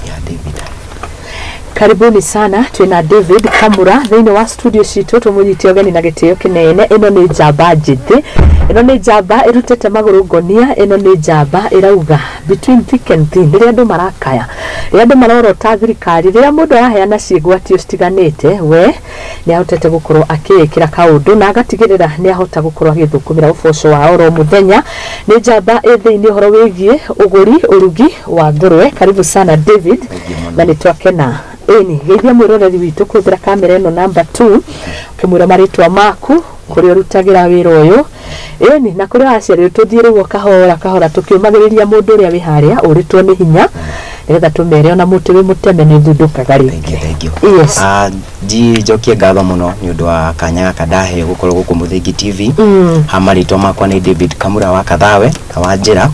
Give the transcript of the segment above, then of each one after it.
Yeah, David. Karibuni sana, twina David Kamura thĩinĩ wa studio citũ. Tũmũnyite ũgeni na gĩtĩo kĩnene. Ĩno nĩ njamba njĩthĩ, ĩno nĩ njamba ĩrutĩte magũrũ ngonia, ĩno nĩ njamba ĩrauga between thick and thin. Rĩrĩa andũ marakaya, rĩrĩa andũ marorota thirikari, rĩrĩa mũndũ araheana ciĩgwatio citiganĩte, we nĩ ahotete gũkorwo akĩĩkĩra kaũndũ na agatigĩrĩra nĩ ahota gũkorwo agĩthũkũmĩra ũboco wa oro mũthenya. Nĩ njamba ĩ thĩinĩ ũhoro wĩgiĩ ũgũri ũrugi wa ngũrwe. Karibu sana, David. Thank you mũno. Na nĩ twakena. Ĩni geithia mwĩroreri witũ kũhũthĩra kamera ĩno namba 2, ũkĩmwĩra marĩtwa maku, kũrĩa ũrutagĩra wĩra ũyũ, ĩni na kũrĩa waciarirwo. Tũthiĩ rĩu o kahora kahora tũkĩũmagĩrĩria mũndũ ũrĩa wĩ harĩa ũrĩtwo nĩ hinya, nĩgetha tũmere ona mũtĩ wĩ mũteme nĩ ũthundũkaga Thank you, rĩngĩ. thank you. Yes. Njokie ngatho mũno nĩ ũndũ wa kanya gaka ndaheo gũkorwo gũkũ Mũthingi TV. Ha marĩtwa makwa nĩ David Kamura wa Kathawe na wa Njĩra.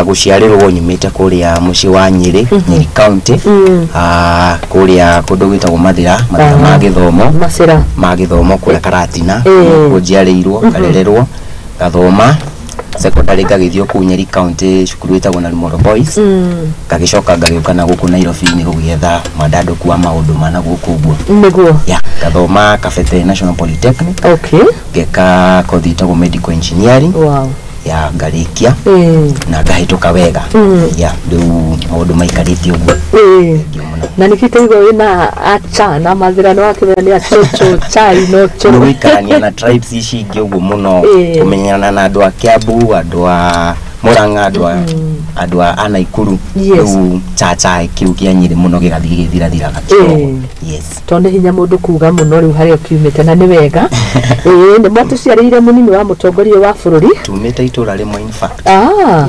Gũciarĩrwo nyumĩte kũrĩa mũciĩ wa Nyĩrĩ, Nyĩrĩ County. Kũrĩa kũndũ gwĩtagwo Mathĩra, Mathĩra ma Gĩthomo. Macĩra. Ma Gĩthomo kũrĩa Karatina. Kuo njiarĩirwo, ngarererwo, ngathoma secondary, ngagĩthiĩ kũu Nyeri County, cukuru ĩtagwo Narimoro Boys. Ngagĩcoka ngagĩũka na gũkũ Nairobi-inĩ gũgĩetha mwandandũku wa maũndũ mana gũkũ ũguo. Ya ngathoma Kabete National Polytechnic. Ngeka kothi ĩtagwo medical engineering. Ya ngarĩkia na ngahĩtũka wega. Ya rĩu maũndũ maikarĩte ũguo. Thank you mũno. Na nĩkĩ tũigua wĩna acha na mathĩra nĩ wakĩmenya nĩ acũcũ chai no nĩ chũ gũikarania na tribes ici ingĩ ũguo mũno, kũmenyana na andũ a Kiambu, andũ a Murang'a, andũ a Naikuru. Rĩu chacha kĩu kĩa Nyĩrĩ mũno gĩgathiĩ gĩgĩthirathiraga kidogo. Yes. Tondũ nĩ hinya mũndũ kuga mũno rĩu harĩa ũkiumĩte, na nĩ wega. Ĩĩ, nĩ mwatũciarĩire mũnini wa mũtongoria wa bũrũri. Tumĩte itũra rĩmwe, in fact.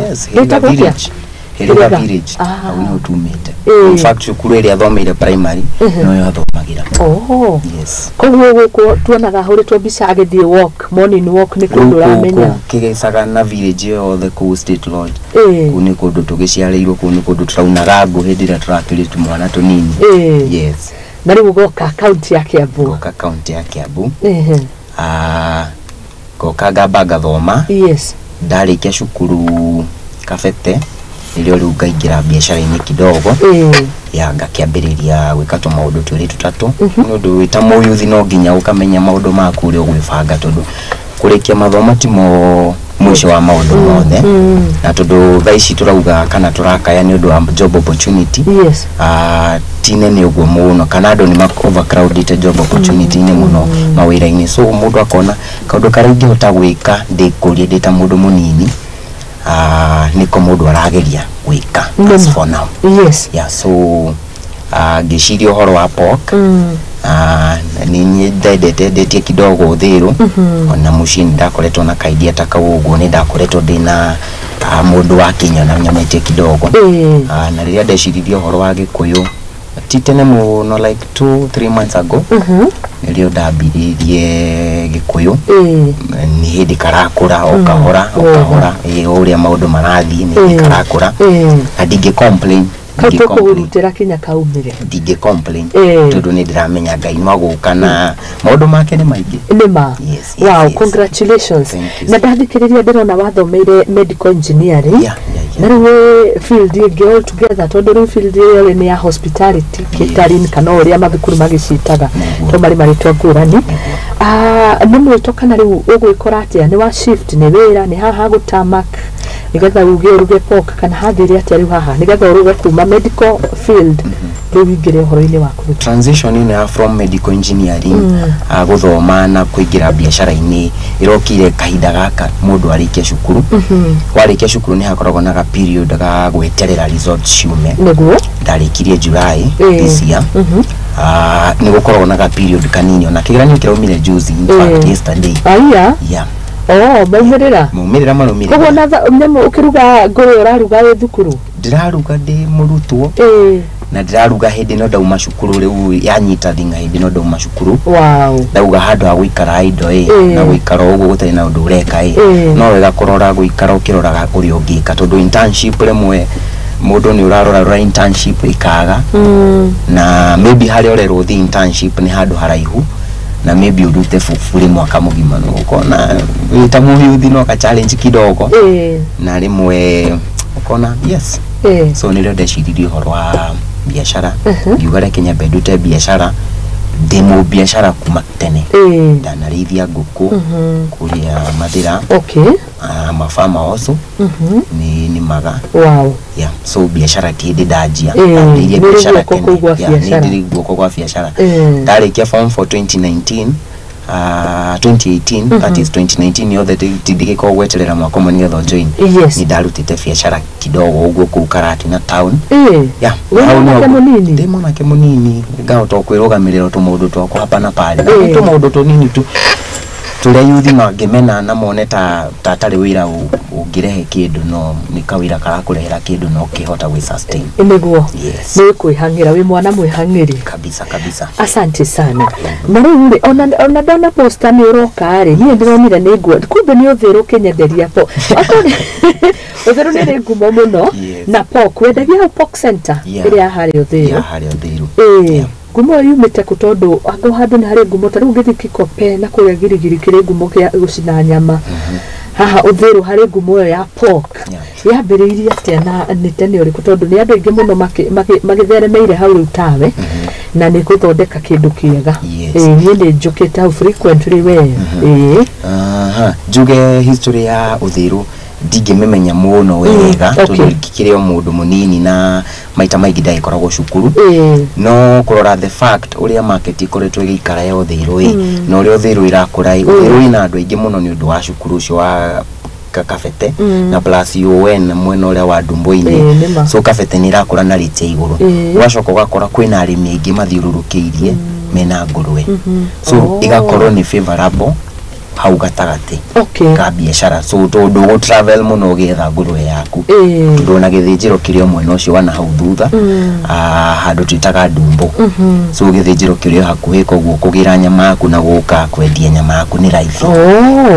Yes, Hĩrĩga Rĩtagwo atĩa? village. Hĩrĩga Hĩrĩga. village. Hau nĩho tumĩte. In fact, cukuru ĩrĩa athomeire primary noyo athomagĩra. Oh. Yes. Koguo gũkũ tuonaga ahũrĩtwo mbica agĩthiĩ walk, morning walk, nĩ kũndũ Rĩu kũu ũramenya. kũu kĩgĩcaga na village ĩyo yothe kũu State Lodge. Kũu nĩ kũndũ tũgĩciarĩirwo, kũu nĩ kũndũ tũraunaga ngũ hĩndĩ ĩrĩa tũrakĩrĩ tũmwana tũnini. Yes. Na rĩu ũgoka kaunti ya Kiambu. Ngoka kaunti ya Kiambu. Ngoka ngamba ngathoma. Ndarĩkia cukuru Kabete nĩrĩo rĩu ngaingĩra biacara-inĩ kidogo. Ya ngakĩambĩrĩria gwĩka tũmaũndũ twĩrĩ tũtatũ, nĩ ũndũ wĩ ta mũyuthi no nginya ũkamenya maũndũ maku ũrĩa ũgwĩbanga, tondũ kũrĩkia mathomo timo mũico wa maũndũ mothe. Na tondũ thaa ici tũrauga kana tũrakaya nĩ ũndũ wa job opportunity, ti nene ũguo mũno, kana andũ nĩ overcrowded job opportunity-inĩ mũno mawĩra-inĩ, so mũndũ akona kaũndũ karĩa ingĩhota gwĩka ndĩkũrie ndĩ ta mũndũ mũnini, nĩko mũndũ arageria gwĩka as for now. Yeah, so ngĩciria ũhoro wa pork. Nĩ niĩ ndendete ndetie kidogo thĩrũ, ona mũciĩ nĩ ndakoretwo na kaidia ta kau ũguo, nĩ ndakoretwo ndĩna mũndũ wa kĩnyona nyonetie kidogo. Na rĩrĩa ndeciririe ũhoro wa gĩkũyũ ti tene mũno, like 2-3 months ago, nĩrĩo ndambiririe gĩkũyũ. Nĩ hĩndĩ karakũra o kahora o kahora. Ĩĩ, o ũrĩa maũndũ marathiĩ nĩ hĩndĩ karakũra na ndingĩ complain. Kau Ndingĩ complain. tũkũgũrutĩra kinya kaumĩre. Ndingĩ complain tondũ nĩ ndĩramenya Ngai no agũka na maũndũ make nĩ maingĩ. Nĩ ma. Yes, Wow, yes. congratulations. Thank you. Na ndathikĩrĩria ndĩrona wathomeire medical engineering. Yeah. Na rĩu wĩ field ĩngĩ altogether, tondũ rĩu field ĩyo rĩ nĩ ya hospitality, catering, kana ũrĩa mathukuru magĩciĩtaga. Nĩguo. To marĩ marĩtwa ngũrani. Nĩ mwĩto kana rĩu ũgwĩkora atĩa? Nĩ wa shift, nĩ wĩra, nĩ haha gũtamak nĩgetha uge ũruge pork, kana hathire atĩa rĩu haha nĩgetha ũruge kuma medical field rĩu ingĩre ũhoro-inĩ wa kũruta? Transition ĩno ya from medical engineering, gũthoma na kũingĩra biacara-inĩ ĩrokire kahinda gaka mũndũ arĩkia cukuru. Warĩkia cukuru nĩ hakoragwo na ga period ga gweterera results ciume. Ndarĩkirie July this year. Nĩ gũkoragwo na ga period kanini, ona kĩgeranio kĩraumire juzi, in fact yesterday. Aya. Yeah. Oh, maumĩrĩra. Maumĩrĩra marumĩrĩra. Koguo na nyamũ ũkĩruga ngũrwe ũraruga wĩ thukuru? Ndĩraruga ndĩ mũrutwo. Na ndĩraruga hĩndĩ ĩno ndauma cukuru, rĩu yanyita thing'a hĩndĩ ĩno ndauma cukuru. Ndauga handũ ha gũikara indo ĩ na gũikara ũguo gũtarĩ na ũndũ ũreka ĩ, no wega kũrora gũikara ũkĩroraga ũrĩa ũngĩka, tondũ internship rĩmwe mũndũ nĩ ũrarora rora internship ĩkaga. Na maybe harĩa ũrerwo ũthiĩ internship nĩ handũ haraihu, na maybe ũrute bure mwaka mũgima, no ũkona wĩ ta mũyuthi no ka challenge kidogo. Na rĩmwe ũkona yes. So nĩrĩo ndeciririe ũhoro wa biacara, ngiuga reke nyambe ndute biacara. Ndĩ mũbiacara kuma tene, ndanarĩithia ngũkũ kũrĩa Mathĩra. Mabama also nĩ nĩmaga. Yeah, so biacara ti hĩndĩ ndanjia. Ndambĩrĩirie Nĩ ũrĩ biacara guoko tene. kũu gwa Yeah, nĩ biacara. ndĩrĩ guoko gwa biacara. Ndarĩkia form 4 2019, 2018, that is 2019 yothe tindĩgĩkorwo gweterera mwaka ũmwe nĩgetha join. Nĩ ndarutĩte biacara kidogo ũguo kũu Karatina town. Yeah, Wĩ hau mwanake no- mũnini? Ndĩ mwanake mũnini, ngahota kwĩrũgamĩrĩra tũmaũndũ twakwa hapa na pale. Na nĩ tũmaũndũ tũnini tu tũrĩa yuthi mangĩmena na mone ta tarĩ wĩra ũngĩrehe kĩndũ, no nĩ kawĩra karakũrehera kĩndũ na ũkĩhota gwĩ sustain. Nĩguo. Yes. Nĩ kwĩhang'ĩra, wĩ mwana mwĩhang'ĩri. Kabisa kabisa. Asante sana. Na rĩu rĩ, ona ndona posta nĩ ũroka rĩ, niĩ ndĩronire nĩ nguo, kumbe nĩ ũthĩrũ ũkĩnyenderia po. Okorwo ũthĩrũ nĩ rĩ ngumo mũno. Na pork wendagia hau Pork Center, ĩrĩa harĩa Ũthĩrũ. Ya harĩa Ũthĩrũ. Ngumo ĩyo yumĩte kũ? Tondũ anga handũ nĩ harĩ ngumo, ta rĩu ũngĩthiĩ Kikope na kũrĩa Girigiri kĩrĩ ngumo kĩa gũcina nyama, haha Ũthĩrũ harĩ ngumo ĩyo ya pork. Yambĩrĩirie atĩa na nĩ tene ũrĩkũ? Tondũ nĩ andũ aingĩ mũno magĩtheremeire hau rĩu tawe na nĩ gũthondeka kĩndũ kĩega. Niĩ nĩ njũkĩte hau frequently we. Aha, njuge history ya Ũthĩrũ ndingĩmĩmenya mũno wega, tondũ ngĩkĩrĩ o mũndũ mũnini na maita maingĩ ndagĩkoragwo cukuru. No kũrora the fact ũrĩa market ĩkoretwo ĩgĩikara ya Ũthĩrũ ĩ, na ũrĩa Ũthĩrũ ĩrakũra ĩ, Ũthĩrũ ĩna andũ aingĩ mũno nĩ ũndũ wa cukuru ũcio wa Kabete na plus UN mwena ũrĩa wa Ndumbo-inĩ. Nĩma. So Kabete nĩ ĩrakũra na rate ya igũrũ. Ũgacoka ũgakora kwĩna arĩmi aingĩ mathiũrũrũkĩirie mena ngũrwe, so ĩgakorwo nĩ favorable hau gatagatĩ ka biacara, so tondũ ũgũ travel mũno ũgĩetha ngũrwe yaku, tondũ ona gĩthĩnjĩro kĩrĩ o mwena ũcio wa na hau thutha, handũ twĩtaga Ndumbo. So gĩthĩnjĩro kĩrĩ o hakuhĩ, koguo kũgĩra nyama yaku na gũka kwendia nyama yaku nĩ raithi.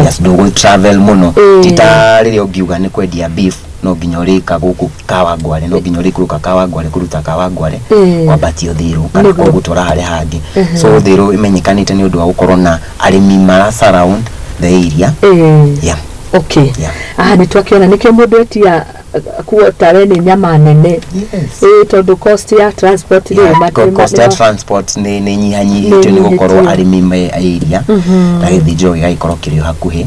Yes, ndũgũ travel mũno. Ti ta rĩrĩa ũngiuga nĩ kwendia beef, no nginya ũrĩka gũkũ Kawangware, no nginya ũrĩikũrũka Kawangware, kũruta Kawangware, kwambatia Ũthĩrũ kana gũtwara harĩa hangĩ. So Ũthĩrũ ĩmenyekanĩte nĩ ũndũ wa gũkorwo na arĩmi mara surround the area. Yeah. Ah, nĩ twakĩona nĩkĩo mũndũ etia kuota we nĩ nyama nene. Tondũ cost ya transport rĩ, Cost ya transport nĩ nyihanyihĩtio nĩ gũkorwo Nĩ arĩmi me area na gĩthĩnjĩro gĩgagĩkorwo kĩrĩ o hakuhĩ,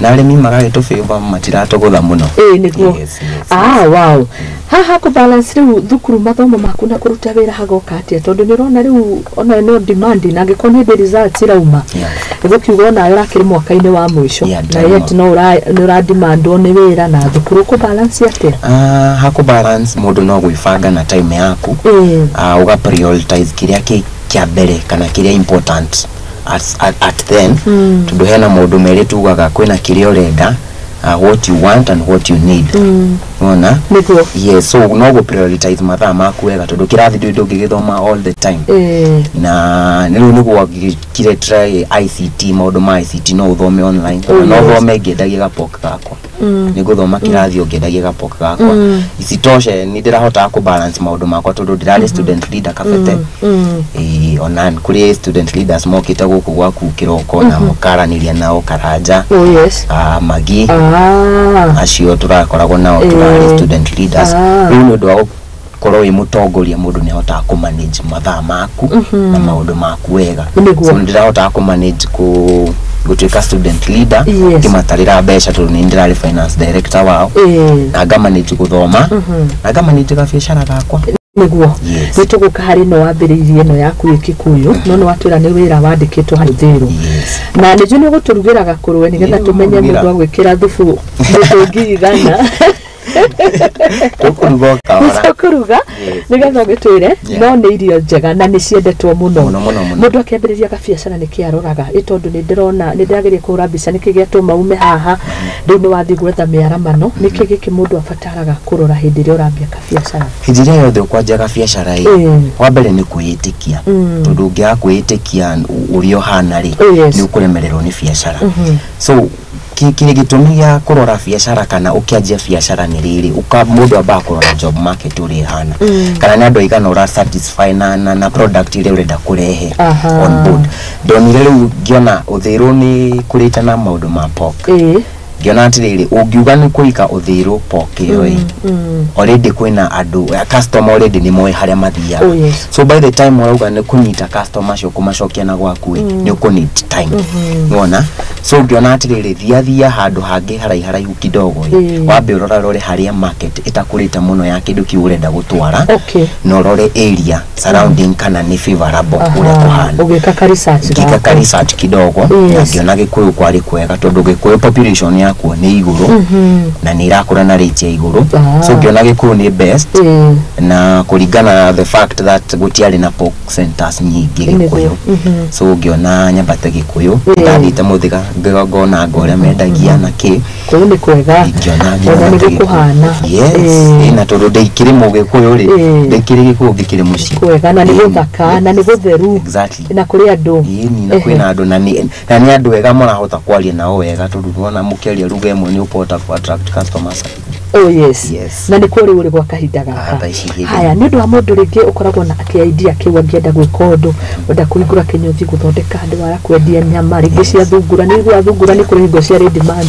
na arĩmi magagĩtũ favor, matiratũgũtha mũno. Nĩguo. Yes. Ah, wow. Haha kũ balance rĩu thukuru, mathomo maku na kũruta wĩra hagoka atĩa? Tondũ nĩ ũrona rĩu ona no demand, na angĩkorwo nĩ hĩndĩ results irauma, nĩgũkiuga onawe ũrakĩrĩ mwaka-inĩ wa mũico, na yet no nĩ ũrademandwo nĩ wĩra na thukuru, kũ balance atĩa? Ah, hakũ balance mũndũ no gwĩbanga na time yaku, ũga prioritize kĩrĩa kĩ kĩa mbere kana kĩrĩa important at then, tondũ hena maũndũ merĩ tugaga, kwĩna kĩrĩa ũrenda, what you want and what you need. Wona? Nĩguo. Yes, so no gũ prioritize mathaa maku wega, tondũ kĩrathi ndũĩ ndũngĩgĩthoma all the time. Na nĩ rĩu nĩguo ngĩkire try ICT, maũndũ ma ICT no ũthome online. No ũthome ngĩendagia gapok gakwa. Nĩ ngũthoma kĩrathi o ngĩendagia gapok gakwa. Isitoshe nĩ ndĩrahotaga kũ balance maũndũ makwa tondũ ndĩrarĩ student leader Kabete. Ĩĩ, ona kũrĩ student leaders mokĩte gũkũ gwaku kĩroko na mũkaranĩria nao Karanja, Magi, acio tũrakoragwo nao tũrarĩ student leaders. Rĩu nĩ ũndũ wa gũkorwo wĩ mũtongoria, mũndũ nĩ ahotaga kũ manage mathaa maku na maũndũ maku wega. So nĩ ndĩrahotaga kũ manage kũ gũtuĩka student leader, ngĩmatarĩra mbeca tondũ nĩ ndĩrarĩ finance director wao, na ngamanage gũthoma na ngamanage gabiacara gakwa. Nĩguo. Yes. Nĩ tũgũka harĩ ĩno wambĩrĩirie ĩno yaku ĩ Kikuyu, no nĩ watwĩra nĩ wĩra wandĩkĩtwo hau Thĩrũ. Na nĩ njũĩ nĩ ũgũtũrugĩra gakũrwe nĩgetha Nĩ tũmenye ngũmũrugĩra. mũndũ agwĩkĩra thubu mĩtũngi igana. Tũkũruga o kahora. Tũkũruga nĩgetha ũgĩtwĩre. No nĩ irio njega na nĩ ciendetwo mũno. Mũno mũno mũno. Mũndũ akĩambĩrĩria gabiacara nĩ kĩ aroraga? Ĩ tondũ nĩ ndĩrona nĩ ndĩrageria kũhũra mbica nĩkĩ gĩatũma ume haha, rĩu nĩ wathiĩ gwetha mĩaramano. Nĩkĩ gĩkĩ mũndũ abataraga kũrora hĩndĩ ĩrĩa ũrambia kabiacara? Hĩndĩ ĩrĩa yothe ũkwanjia gabiacara ĩ, wa mbere nĩ kwĩĩtĩkia, tondũ ũngĩaga kwĩĩtĩkia ũrĩa ũhana rĩ, nĩ ũkũremererwo nĩ biacara. So gĩtũmi gĩa kũrora biacara kana ũkĩanjia biacara nĩ rĩrĩ, mũndũ ambaga kũrora job market ũrĩa ĩhana, kana nĩ andũ aigana ũra satisfy na product ĩrĩa ũrenda kũrehe on board. Ndonire rĩu ngĩona Ũthĩrũ nĩ kũrĩte na maũndũ ma pork. Ngĩona atĩrĩrĩ, ũngiuga nĩ kũiga ũthĩrũ pork ĩyo ĩ, already kwĩna andũ customer already nĩ moĩ harĩa mathiaga. Oh, yes. So by the time ũrauga nĩ kũnyita customer acio kũmacokia na gwaku ĩ, nĩ ũkũ need time, nĩwona? So ngĩona atĩrĩrĩ, thia thia handũ hangĩ haraiharaihu kidogo ĩ, wambe ũrorarore harĩa market ĩtakũrĩte mũno ya kĩndũ kĩu ũrenda gũtwara, na ũrore area surrounding kana nĩ favorable ũrĩa kũhana. Ũgĩka ka research Ngĩka ka gaku. research kidogo na ngĩona Gĩkũyũ kwarĩ kwega tondũ Gĩkũyũ population yakuo nĩ igũrũ na nĩ irakũra na rate ya igũrũ. So ngĩona Gĩkũyũ nĩ best, na kũringana na the fact that gũtiarĩ na pork centers nyingĩ Gĩkũyũ. So ngĩona nyambate Gĩkũyũ. Ndathiĩte Mũthĩga ngona ũrĩa mendagia na kĩ. Kũu nĩ kwega. Ingĩona Ona nĩ nyambate Gĩkũyũ. gũkũhana. Yes. Na tondũ ndĩikĩrĩ Mũgĩkũyũ rĩ, ndĩikĩrĩ Gĩkũyũ ngĩkĩrĩ mũciĩ. Kwega na nĩ gũthaka na nĩ gũtheru. Na kũrĩ andũ. Ĩni, na kwĩna andũ na nĩ andũ ega mũrahota kwaria nao wega tondũ wona mũkĩaria lugha ĩmwe nĩ ũkũhota ku attract customers. Oh yes. Yes. Na nĩ kuo rĩu ũrĩ gwa kahinda Ah, gaka? thaa ici hĩndĩ. Haya, nĩ ũndũ wa mũndũ rĩngĩ ũkoragwo na kĩ-idea kĩu, angĩenda gwĩka ũndũ, wenda kũhingũra kĩnyũthi, gũthondeka handũ wa kwendia nyama rĩngĩ cia thungura, nĩ igua thungura nĩ kũrĩ hingo ciarĩ demand,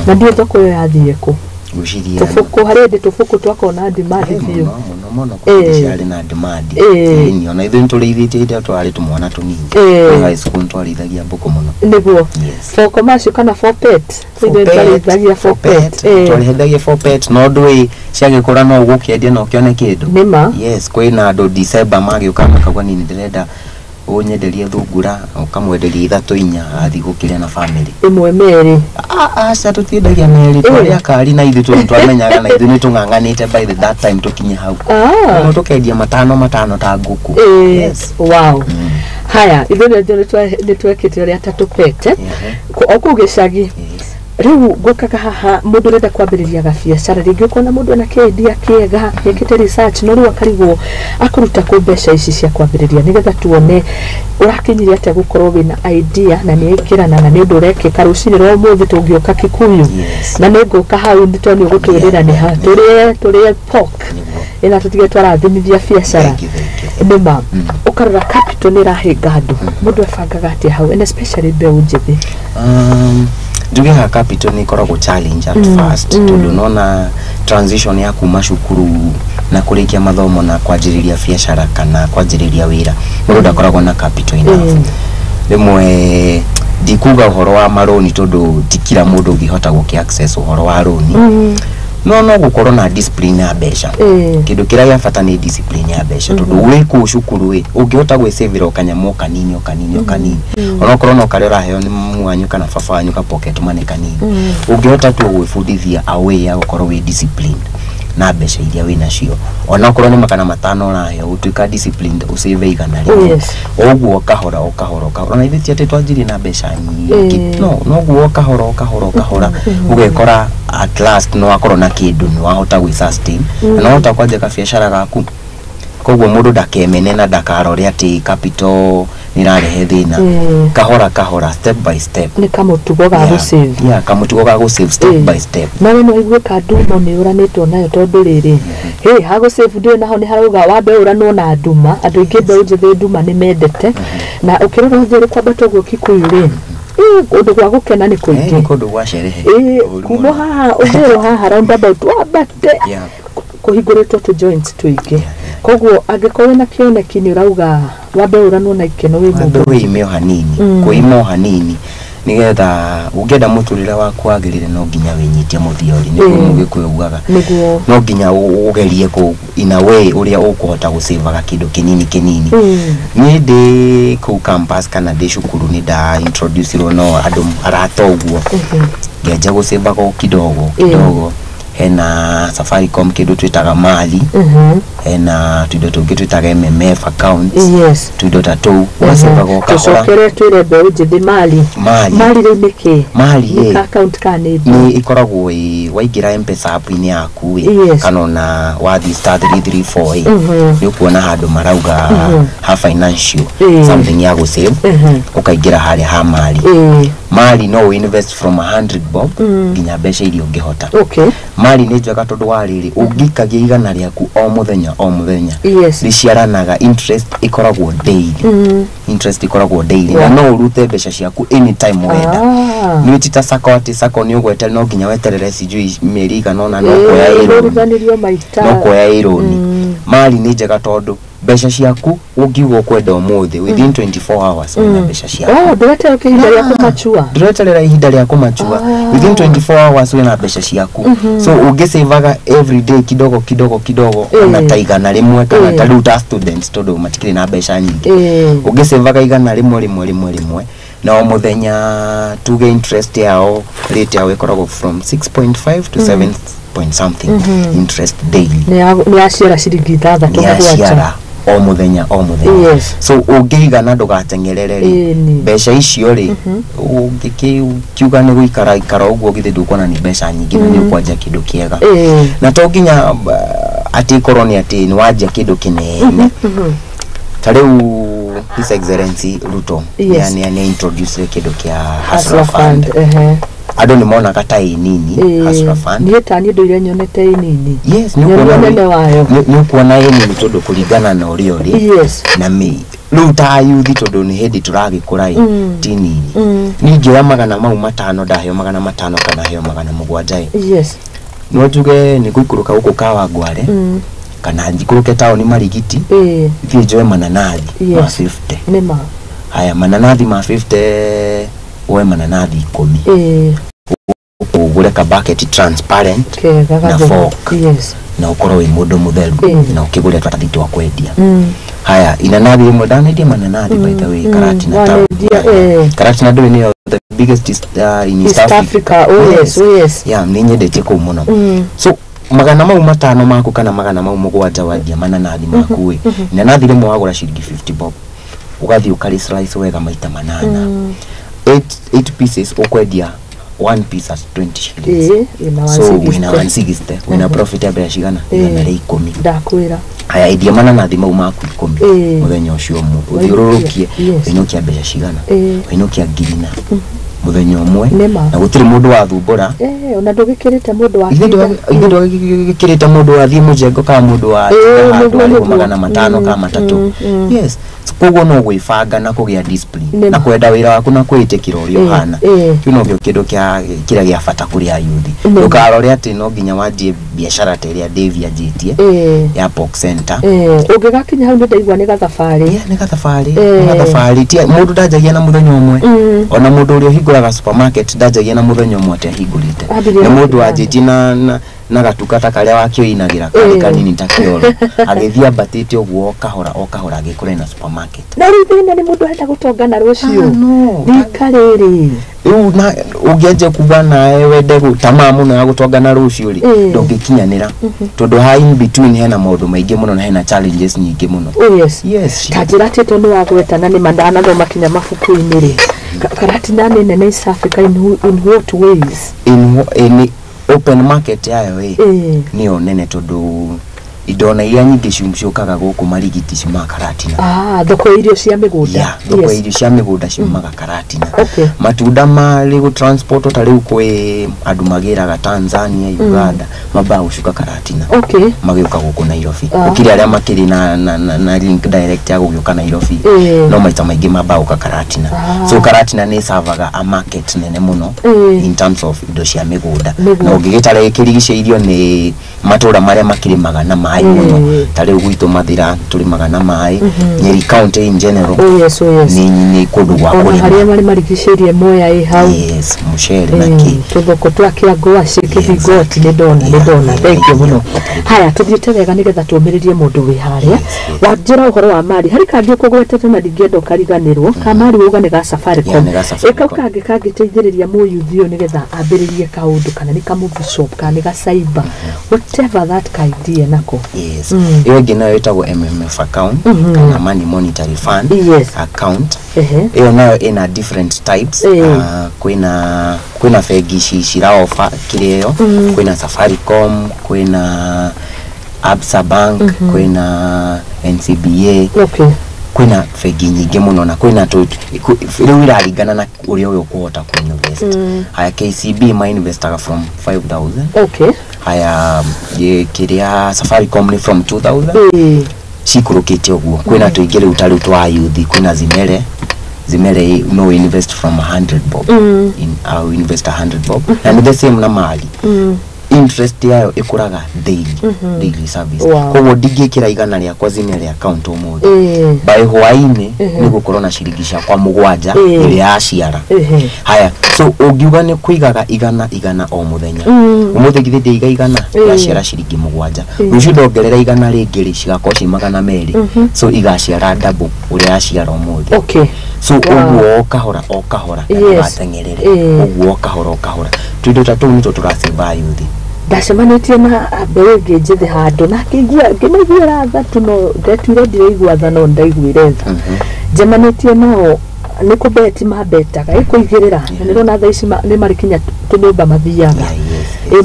na ndiũ thoko ĩyo yathiĩ kũ? Ngwĩciria Tũbũkũ, harĩ hĩndĩ tũbũkũ twakorwo na demand biũ. Mũno mũno mũno, kũrĩ ciarĩ na demand. Ĩni, ona ithuĩ nĩtũrĩithĩtie hĩndĩ ĩrĩa twarĩ tũmwana tũnini. High school nĩtwarĩithagia mbũkũ mũno. Nĩguo. Yes. For commercial kana for pet? Ithuĩ twarĩithagia for pet. Twarĩithagia for pet, no ndũĩ ciagĩkũra no ũgũkĩendia na ũkĩone kĩndũ. Nĩma. Yes, kwĩna andũ December magĩũka makauga niĩ ndĩrenda ũnyenderie thungura, ũkamwenderia ithatũ inya, athiĩ gũkĩrĩa na family. Ĩmwe merĩ? Aca, tũtiendagia merĩ, twarĩ akari na ithuĩ tondũ twamenyaga na ithuĩ nĩ tũng'ang'anĩte by the that time tũkinye hau. No tũkendia matano matano ta ngũkũ. Yes. Wow. Haya, ithuĩ nĩ twekĩte ũrĩa ta tũpete o kũu gĩcagi. Rĩu ngũkaga haha, mũndũ ũrenda kwambĩrĩria gabiacara rĩngĩ, ũkona mũndũ ena kĩendia kĩega, ekĩte research, no rĩu akarigwo akũruta kũ mbeca ici cia kwambĩrĩria, nĩgetha tuone ũrakinyire atĩa gũkorwo wĩna idea na nĩ ĩkĩrana na nĩ ũndũ ũrekĩka rũcinĩ rwa ũmũthĩ tũngĩũka Kikuyu. Na nĩ ngũka hau nĩ tondũ nĩ ũgũtwĩrĩra nĩ ha tũrĩe pork ĩna tũtige twarathimithia biacara. Thank you, thank you. Nĩma ũkarora capital nĩ ĩrahĩnga andũ, mũndũ ebangaga atĩa hau, and especially mbeũ njĩthĩ? Njuge ha capital nĩ ĩkoragwo challenge at first, tondũ nona transition ya kuma cukuru na kũrĩkia mathomo na kwanjĩrĩria biacara kana kwanjĩrĩria wĩra, mũndũ ndakoragwo na capital enough. Rĩmwe ndikuga ũhoro wa marũni tondũ ti kila mũndũ ũngĩhota gũkĩ access ũhoro wa rũni, no gũkorwo na discipline ya mbeca. Kĩndũ kĩrĩa gĩa bata nĩ discipline ya mbeca, tondũ wĩ kũu cukuru ĩ, ũngĩhota gwĩcĩvĩra o kanyamũ o kanini o kanini o kanini, onokorwo no karĩa ũraheo nĩ mamu wanyu kana baba wanyu ka pocket money kanini, ũngĩhota tu gwĩbundithia a way ya gũkorwo wĩ disciplined na mbeca iria wĩ nacio, onokorwo nĩ 500 ũraheo, gũtuĩka disciplined ũcĩve 100. Ũguo kahora o kahora o kahora, ona ithuĩ ti atĩ twanjirie na mbeca nyingĩ, no noguo o kahora o kahora o kahora ũgekora at last nĩ wakorwo na kĩndũ, nĩ wahota gwĩ sustain na nĩ wahota kwanjia kabiacara gaku. Koguo mũndũ ndakemene na ndakarore atĩ capital nĩ ĩrarehe thĩna. Kahora kahora, step by step. Nĩ kamũtugo ga gũsave. Yeah, kamũtugo ga gũsave step by step. Nawe no igue ka nduma nĩ ũranĩtwo nayo, tondũ rĩrĩ hĩ ha gũsave ndũĩ naho nĩ harauga wambe ũranwo na nduma. Andũ aingĩ mbeũ njĩthĩ nduma nĩ mendete, na ũkĩrora ũthĩ kwambata ũguo Kikuyu rĩ, kũndũ gwa gũkena nĩ kũingĩ. Nĩ kũndũ gwa sherehe. Ũru Kuma mũno. Haha ũthĩrwo haha roundabout wambate kũhingũrĩtwo tũ joints tũingĩ, koguo angĩkorwo wĩna kĩoneki nĩ ũrauga wambe ũranwo na ikeno wĩ Wambe mũndũ. wĩime o hanini, kwĩima o hanini, nĩgetha ũngĩenda mũtũrĩre waku wagĩrĩre no nginya wĩnyitie mũthiori, nĩguo mũgĩkũyũ ugaga. Nĩguo. No nginya ũgerie kũ in a way ũrĩa ũkũhota gũcĩvaga kĩndũ kĩnini kĩnini. Niĩ ndĩ kũu campus kana ndĩ cukuru nĩ nda introduce-irwo no andũ arata ũguo, ngĩanjia gũcĩvaga o kidogo kidogo. Hena Safaricom kĩndũ twĩtaga Mali, hena tuindo tũngĩ twĩtaga MMF accounts, tuindo ta tũu ũgacĩvaga o kahora. Tũcokere twĩre mbeũ njĩthĩ Mali. Mali. Mali rĩu nĩ kĩ? Mali Nĩ ĩ, ka account ka nĩ nĩ ĩkoragwo ĩ waingĩra M-Pesa app-inĩ yaku ĩ, kana ona wathiĩ *334 ĩ, nĩ ũkuona handũ marauga ha financial something ya gũsave, ũkaingĩra harĩa ha Mali. Mali no invest from 100 bob nginya mbeca iria ũngĩhota. Mali nĩ njega tondũ wa rĩrĩ, ũngĩikagia igana rĩaku o mũthenya o mũthenya, rĩciaranaga, interest ĩkoragwo daily. Interest ĩkoragwo daily na no ũrute mbeca ciaku anytime wenda. Nĩ ti ta sacco, atĩ sacco nĩ ũgwete no nginya weterere sijui mĩeri igana ũna, no kuoya ĩrũni. Ũriganĩrio maita. No kuoya ĩrũni. Mali nĩ njega tondũ mbeca ciaku ũngiuga ũkwenda ũmũthĩ, within 24 hours wĩna mbeca ciaku. Oh, ndũreterera ihinda rĩa kũmachua. Ndũreterera ihinda rĩa kũmachua. Within 24 hours wĩna mbeca ciaku. So ũngĩsavaga every day kidogo kidogo kidogo, ona ta 100 kana ta rĩu ta students, tondũ matikĩrĩ na mbeca nyingĩ, ũngĩsavaga 100 rĩmwe rĩmwe rĩmwe na o mũthenya, tuge interest yao, rate yao ĩkoragwo from 6.5 to 7 point something interest daily. Nĩ yaciara ciringi ithathatũ Nĩ mũgwanja. yaciara o mũthenya o mũthenya. So ũngĩigana ndũgateng'erere rĩ, mbeca icio rĩ, ũngĩkiuga nĩ gũikara ikara ũguo, githĩ ndũkuona nĩ mbeca nyingĩ na nĩ ũkwanjia kĩndũ kĩega? Na to nginya atĩ ĩkorwo nĩ atĩ nĩ wanjia kĩndũ kĩnene. Ta rĩu His Excellency Ruto nĩ introduce kĩndũ kĩa Hustler Hustler Fund. Fund, ehe. Andũ nĩ monaga ta ĩ nini Hustler Fund. Niĩ ta niĩ ndũire nyonete ĩ nini. Yes, nĩ Nyonia ũkuona ũnene wayo. Nĩ ũkuona ĩ nini tondũ kũringana na ũrĩa ũrĩ na mĩ rĩu ta yuthi, tondũ nĩ hĩndĩ tũragĩkũra ĩ, ti nini. Niĩ ingĩoya 500, ndaheo 500 kana heo 700 ĩ, no njuge nĩ ngũikũrũka gũkũ Kawangware kana njikũrũke taũni Marigiti, thiĩ njoe mananathi ma 50. Nĩma. Haya, mananathi ma 50, woe mananathi 10, ũgũre ka bucket transparent kega na gatheru. fork na ũkorwo wĩ mũndũ mũtheru na ũkĩgũre tũratathi twa kwendia. Haya, inanathi rĩmwe, ndanendia mananathi by the way Karatina town. Wanendia, eh. Karatina ndũĩ nĩyo the biggest in East East Africa. Africa, oh yes, oh yes. Yeah, nĩ nyendetie kũu mũno. So 500 maku kana 700 wendia mananathi maku ĩ, inanathi rĩmwe wagũra ciringi 50 bob, ũgathiĩ ũkarĩ slice wega maita manana, 8 pieces, ũkwendia one piece at 20 shillings. Ĩna So wĩna 160. 160, wĩna profit ya mbeca cigana? 110. Ndakwĩra. Haya, endia mananathi mau maku 10 mũthenya ũcio ũmwe, ũthiũrũrũkie, wainũkia mbeca cigana? Wainũkia ngiri na mũthenya ũmwe. Nĩma. Na gũtirĩ mũndũ wathumbũra. Ona ndũgĩkĩrĩte mũndũ wa Ithe ndwagĩkĩrĩte mũndũ wathiĩ mũjengo kana mũndũ wa Ĩĩ, handũ nĩguo, arĩhwo nĩguo. 500 kana 300. Yes. So, koguo no gwĩbanga na kũgĩa discipline Nĩma. na kwenda wĩra waku na kwĩĩtĩkĩra ũrĩa ũhana. Kĩu nokĩo kĩndũ kĩa kĩrĩa gĩa bata kũrĩ ayuthi. Ndũkarore atĩ no nginya wanjie biacara ta ĩrĩa Dave anjĩtie ya Pork Center. Ũngĩgakinya hau nĩ ndaigua nĩ gathabarĩ. Yeah, nĩ gathabarĩ, nĩ gathabarĩ. Ti mũndũ ndanjagia na mũthenya ũmwe. Ona mũndũ ũrĩa ũhingũraga supermarket ndanjagia na mũthenya ũmwe atĩ ahingũrĩte. Ambirie Nĩ na mũndũ kĩbanda. wanjĩtie na gatuka ta karĩa wakĩoinagĩra karĩ kanini ta kĩoro, agĩthiĩ ambatĩte ũguo o kahora o kahora, agĩkũra na supermarket. Na rĩu thĩna nĩ mũndũ arenda gũtonga na rũciũ. Ah, no. Rika rĩrĩ. Rĩu na ũngĩanjia kuga nawe wende tamaa mũno ya gũtonga na rũciũ rĩ, ndũngĩkinyanĩra, tondũ ha in between hena maũndũ maingĩ mũno na hena challenges nyingĩ mũno. Oh yes. Yes. Ta njĩra atĩ tondũ wagweta na nĩma ndanathoma kinya mabuku-inĩ rĩ, Karatina nĩ nene East Africa in what ways? In open market yayo ĩ, nĩyo nene, tondũ indo na iria nyingĩ ciũkaga gũkũ Marigiti ciumaga Karatina. Ah, thoko ya irio cia mĩgũnda. Yeah, thoko ya irio cia mĩgũnda ciumaga Karatina. Matunda marĩ gũ transport, ta rĩu kwĩ andũ magĩraga Tanzania, Uganda, mambaga gũcuka Karatina magĩũka gũkũ Nairobi. Gũkĩrĩ arĩa makĩrĩ na link direct ya gũgĩũka Nairobi, no maita maingĩ mambaga gũka Karatina. So Karatina nĩ savaga a market nene mũno in terms of indo cia mĩgũnda. Mĩgũnda. Na ũngĩgĩtara kĩrigicĩirio nĩ matũra marĩa makĩrĩmaga na maĩ mũno, ta rĩu gwitũ Mathira tũrĩmaga na maĩ, Nyeri County in general Oh yes, oh yes. nĩ kũndũ gwa Ona kũrĩma. harĩa marĩ marigicĩirie Mwea ĩ hau. Yes, mũcere na kĩ. Tũthoko twa Kĩangwaci, Kĩbingoti, nĩ ndona, nĩ ndona. Thank you mũno. Haya, tũthiĩte wega nĩgetha tũmĩrĩrie mũndũ wĩ harĩa. Wanjĩra ũhoro wa mari, harĩ kangĩ ũkũgwetete na ndingĩenda ũkariganĩrwo, ka mari wauga nĩ ga Safaricom. Yeah, nĩ ga Ĩ, Safaricom. kau kangĩ kangĩteithĩrĩria mũyuthi ũyũ nĩgetha ambĩrĩrie kaũndũ, kana nĩ ka movie shop kana nĩ ga cyber, whatever that idea nako? Yes, ĩyo ĩngĩ nayo ĩtagwo MMF account kana Money Monetary Fund account. Ĩyo nayo ĩna different types. Kwĩna bengi ici ciraofa kĩrĩa ĩyo, kwĩna Safaricom, kwĩna Absa Bank, kwĩna NCBA. Kwĩna bengi nyingĩ mũno na kwĩna rĩu iraringana na ũrĩa ũyũ ũkũhota kũ-invest. Haya, KCB ma-investaga from 5000. Haya, kĩrĩa Safaricom nĩ from 2000. Cikũrũkĩte ũguo. Kwĩna tũingĩ rĩu ta rĩu twa youth, kwĩna Zimele. Zimele no invest from 100 bob. In invest 100 bob na nĩ the same na mali. Interest yayo ĩkũraga daily, daily service. Koguo ndingĩkĩra 100 rĩakwa Zimele account ũmũthĩ, by hwaĩ-inĩ nĩ gũkorwo na ciringi ciakwa 7 ĩrĩa yaciara. Haya, so ũngiuga nĩ kũigaga 100 100 o mũthenya, ũmũthĩ githĩ ndĩiga 100, yaciara ciringi 7. Rũciũ ndongerera 100 rĩngĩ rĩ, cigakorwo ci 200. So igaciara double ũrĩa yaciara ũmũthĩ. So ũguo o kahora o kahora na ndũgateng'erere. Ũguo o kahora o kahora, tũindo ta tũu nĩtwo tũracĩba youth. Ndacemanĩtie na mbeũ ĩngĩ njĩthĩ handũ na ngĩigua ngĩmaiguĩra tha tu, no ndetuire ndiraigua tha, no ndaiguire tha. Njemanĩtie nao nĩ kũbeti mabetaga ĩkũigĩrĩra na nĩrona thaa ici nĩ marĩ kinya tũnyũmba mathiaga.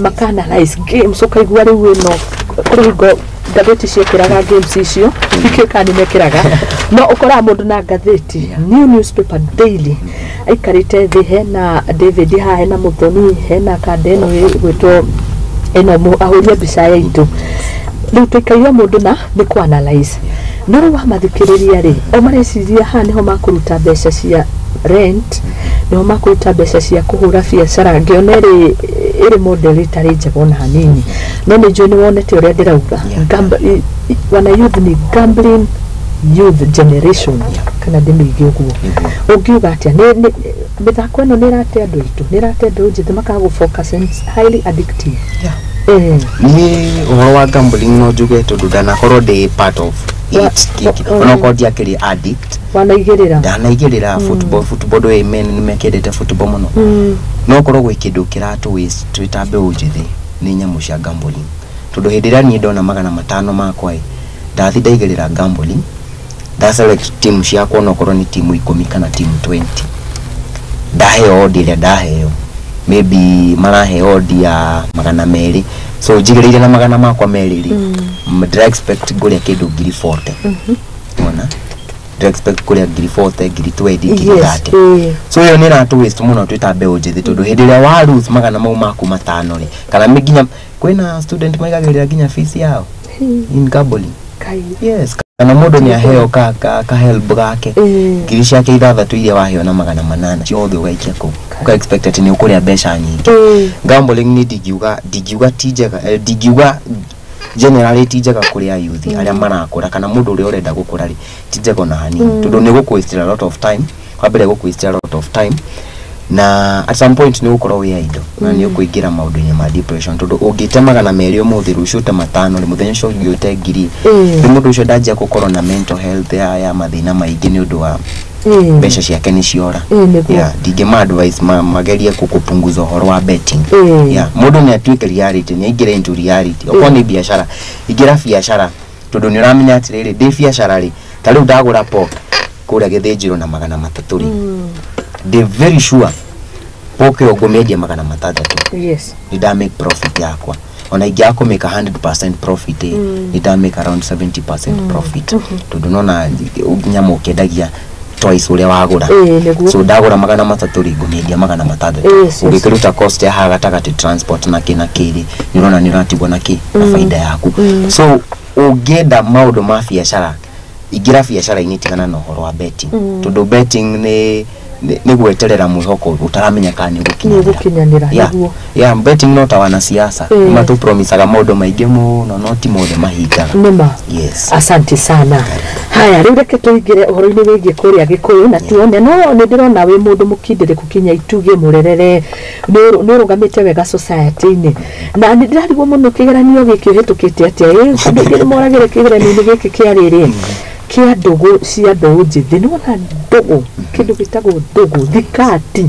Maka analyze games, ũkaigua rĩu ĩno kũrĩ hingo ngathĩti ciekĩraga games icio, ikĩ kana nĩ mekĩraga, no ũkoraga mũndũ na ngathĩti, new newspaper daily, aikarĩte thĩ. Hena David haha, hena Mũthoni, hena kanda ĩno ĩgwĩtwo ĩno ahũria mbica ya itũ. Rĩu tũikaire mũndũ na nĩ kũ analyze, no rĩu wamathikĩrĩria rĩ, o mareciria haha nĩho makũruta mbeca cia rent, nĩho makũruta mbeca cia kũhũra biacara. Ngĩona ĩrĩ model ĩtarĩ njega ona hanini, no nĩ njũĩ nĩ wonete ũrĩa ndĩrauga. Wana youth ni gambling youth generation, kana ndĩmĩige ũguo? Nĩguo. Ũngiuga atĩa, mĩthako ĩno nĩ ĩrate andũ aitũ, nĩ ĩrate andũ njĩthĩ makaga gũ focus and it's highly addictive? Niĩ ũhoro wa gambling no njuge tondũ ndanakorwo ndĩ part of it, onokorwo ndiakĩrĩ addict. Wanaigĩrĩra. Ndanaigĩrĩra football. Football ndũĩ men nĩ mekĩrĩte football mũno. No korwo gwĩ kĩndũ kĩratũ waste twĩ ta mbeũ njĩthĩ nĩ nyamũ cia gambling, tondũ hĩndĩ ĩrĩa niĩ ndona 500 makwa ĩ, ndathi ndaigĩrĩra gambling, nda select team ciakwa, onokorwo nĩ timu 10 kana timu 20, ndaheo odd ĩrĩa ndaheo, maybe maraheo odd ya 200, so njigĩrĩire na magana makwa merĩ rĩ, ndĩra expect ngũrĩa kĩndũ 40,000. Ona ndĩra expect kũrĩa 40,000, 20,000, 30,000. So ĩyo nĩ ĩratũ waste mũno twĩ ta mbeũ njĩthĩ, tondũ hĩndĩ ĩrĩa wa lose magana mau maku 500 rĩ, kana nginya kwĩna student maigagĩrĩra nginya fees yao in gambling. Kai. Yes, kana mũndũ nĩ aheo ka help gake, ngiri ciake 6 iria waheo na 800 ciothe ũgaikia kũu, ũka expect atĩ nĩ ũkũrĩa mbeca nyingĩ. Gambling nĩ ndingiuga ti njega, ndingiuga generally ti njega kũrĩ a youth arĩa marakũra kana mũndũ ũrĩa ũrenda gũkũra rĩ, ti njega ona hanini, tondũ nĩ gũkũ waste a lot of time. Wa mbere, gũkũ waste a lot of time, na at some point nĩ ũgũkorwo wĩ idle na nĩ ũkũingĩra maũndũ-inĩ ma depression, tondũ ũngĩte 200 ũmũthĩ, rũciũ ũte 5 rĩ, mũthenya ũcio ũngĩ ũte 1000. Rĩu mũndũ ũcio ndanjia gũkorwo na mental health ya mathĩna maingĩ nĩ ũndũ wa mbeca ciake nĩ ciora. Nĩguo. Yeah, ndingĩma advice magerie kũpunguza ũhoro wa betting. Yeah, mũndũ nĩ atuĩke reality, nĩ aingĩre into reality. Okorwo nĩ biacara, ingĩra biacara, tondũ nĩ ũramenya atĩrĩrĩ, ndĩ biacara rĩ, ta rĩu ndagũra pork kũrĩa gĩthĩnjĩro na 300 rĩ, ndĩ very sure pork ĩyo ngũmĩendia 600. Nĩ nda make profit yakwa. Ona ingĩaga kũmĩka 100% profit ĩ, nĩ nda make around 70% profit, tondũ nona nyamũ ũkĩendagia twice ũrĩa wagũra. Nĩguo. So ndagũra 300 rĩ, ngũmĩendia 600. Ũngĩkĩruta cost ya haha gatagatĩ, transport na kĩ na kĩ rĩ, nĩ ũrona nĩ ũratigwo na kĩ na faida yaku. So ũngĩenda maũndũ ma biacara, ingĩra biacara-inĩ, tigana na ũhoro wa betting, tondũ betting nĩ gweterera mwĩhoko ũtaramenya kana nĩ Nĩ ũgũkinyanĩra. ũgũkinyanĩra. Yeah. Nĩguo. Yeah, betting no ta wanasiasa, nĩmatũpromisaga maũndũ maingĩ mũno, no ti mothe mahingaga. Nĩma. Yes. Asante sana. Haya, rĩu reke tũingĩre ũhoro-inĩ wĩgiĩ kũrĩa Gĩkũyũ na tuone, no nĩ ndĩrona wĩ mũndũ mũkindĩrĩku kinya itugĩ mũrerere, nĩ ũrũgamĩte wega society-inĩ, na nĩ ndĩrarigwo mũno kĩgeranio gĩkĩ ũhĩtũkĩte atĩa. Ĩ andũ aingĩ nĩ moragĩre kĩgeranio-inĩ gĩkĩ kĩa rĩrĩ kĩa ndũgũ cia mbeũ njĩthĩ. Nĩ wona ndũgũ, kĩndũ gĩtagwo ndũgũ, thikati,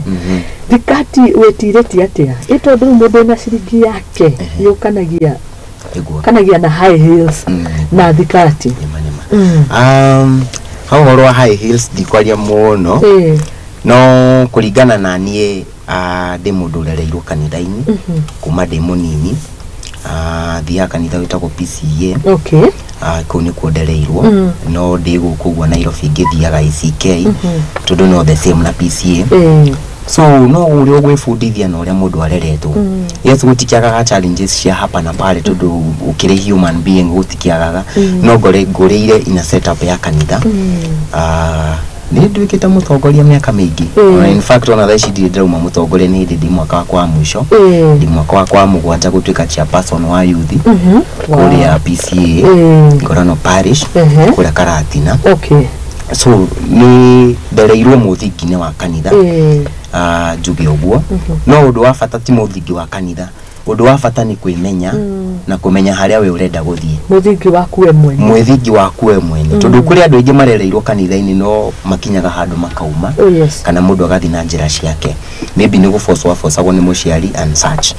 thikati wĩtirĩtie atĩa? Ĩ tondũ rĩu mũndũ wĩna ciringi yake yũkanagia kanagia na high heels na thikati. Nĩma nĩma. Hau ũhoro wa high heels ndikwaria mũno, no kũringana na niĩ, ndĩ mũndũ ũrereirwo kanitha-inĩ kuma ndĩ mũnini. Thiaga kanitha wĩtagwo PCEA. Kũu nĩkuo ndereirwo, no ndĩ gũkũ ũguo Nairobi ngĩthiaga ICK, tondũ no the same na PCA. So no ũrĩa ũgwĩbundithia na ũrĩa mũndũ areretwo. Yes, gũtikĩagaga challenges cia hapa na pale, tondũ ũkĩrĩ human being gũtikĩagaga, no ngore ngũrĩire ina setup ya kanitha. Nĩ nduĩkĩte mũtongoria mĩaka mĩingĩ. Ona in fact, ona thaa ici ndirĩ ndĩrauma mũtongoria, nĩ hĩndĩ ndĩ mwaka wakwa wa mũico, ndĩ mwaka wakwa wa 7 gũtuĩka chairperson wa youth kũrĩa PCA Ngorano Parish, kũrĩa Karatina. So nĩ ndereirwo mũthingi-inĩ wa kanitha. Njuge ũguo, no ũndũ wa bata ti mũthingi wa kanitha, ũndũ wa bata nĩ kwĩmenya na kũmenya harĩa we ũrenda gũthiĩ. Mũthingi waku we mwene. Mwĩthingi waku we mwene, tondũ kũrĩ andũ aingĩ marereirwo kanitha-inĩ no makinyaga handũ makauma, kana mũndũ agathiĩ na njĩra ciake, maybe nĩ gũbocwo abocagwo nĩ mũciari and such.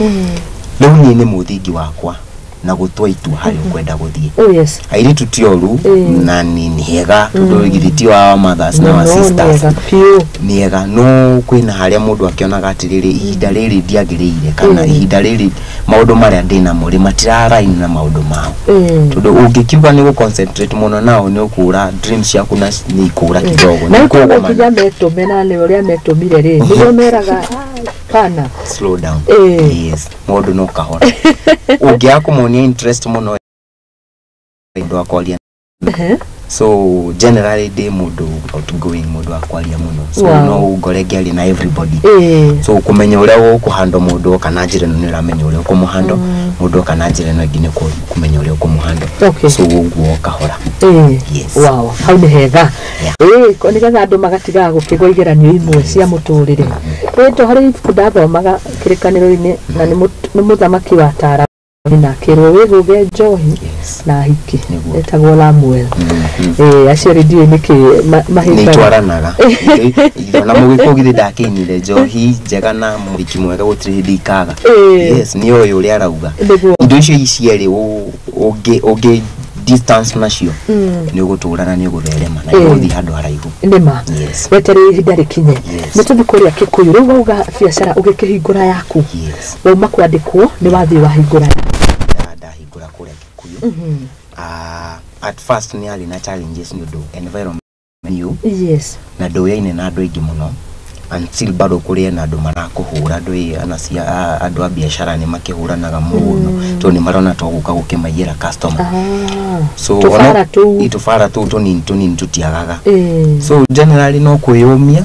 Rĩu niĩ nĩ mũthingi wakwa na gũtua itua harĩa ũkwenda gũthiĩ. Airĩtu ti oru na nĩ hega, tondũ githĩ ti our mothers na our Mũno, sisters? Nĩega biũ. Nĩ ega, no kwĩna harĩa mũndũ akĩonaga atĩrĩrĩ, ihinda rĩrĩ ndiagĩrĩire, kana ihinda rĩrĩ maũndũ marĩa ndĩnamo rĩ matiraraini na maũndũ mao, tondũ ũngĩkiuga nĩ gũ-concentrate mũno nao, nĩ ũkũra dreams ciaku na nĩ ikũra kidogo, na nĩ rĩu ikũgomana. Kinya metũme na nĩ ũrĩa metũmire rĩ, nĩguo meraga, "Ah, pana." Slow down. Yes, maũndũ no kahora, ũngĩaga kũmonia interest mũno, andũ a kwaria. So generally ndĩ mũndũ outgoing, mũndũ wa kwaria mũno, so no ngore ngĩaria na everybody. So kũmenya ũrĩa ũkũhandle mũndũ oka na njĩra ĩno, nĩ ũramenya ũrĩa ũkũmũhandle mũndũ oka na njĩra ĩno ĩngĩ, nĩ kũmenya ũrĩa ũkũmũhandle. So ũguo o kahora. Yes. Wow, hau nĩ hega. Nĩgetha andũ magatigaga gũkĩgwa igeranio imwe cia mũtũrĩre. Ĩĩ, to harĩ ibuku ndathomaga kĩrĩkanĩro-inĩ, na nĩ mũthamaki watara na akĩrwo wĩgũge njohi na hiki. Etagwo Lamuel. Acio rĩ, ndiũĩ nĩkĩ nĩ mahĩmbaga. Itwaranaga. Ona mũgĩkũyũ githĩ ndakĩinire, "Njohi njega na mũhiki mwega gũtirĩ hĩndĩ ikaga"? Yes, nĩ ũyũ ũrĩa arauga. Indo icio cierĩ ũngĩ distance nacio, nĩ ũgũtũra na nĩ ũgũtherema na nĩ ũgũthiĩ handũ haraihu. Nĩma. Yes. Weterere ihinda rĩkinye. Yes. Nĩ tũthiĩ kũrĩa Kĩkũyũ. Rĩu wauga biacara ũgĩkĩhingũra yaku, wauma kwandĩkwo, nĩ wathiĩ wahingũra yaku. Ndahingũra kũrĩa Kikuyu. At first nĩ yarĩ na challenges nĩ ũndũ environment new, na ndũyaine na andũ aingĩ mũno, and still bado kũrĩ na andũ marakũhũra, andũ anacia andũ a biacara nĩ makĩhũranaga mũno, tondũ nĩ marona to gũka gũkĩmaiyĩra customer. So Tũbara tũu. Tũbara tũu tũnini tũnini tũtiagaga. So generally no kwĩyũmia.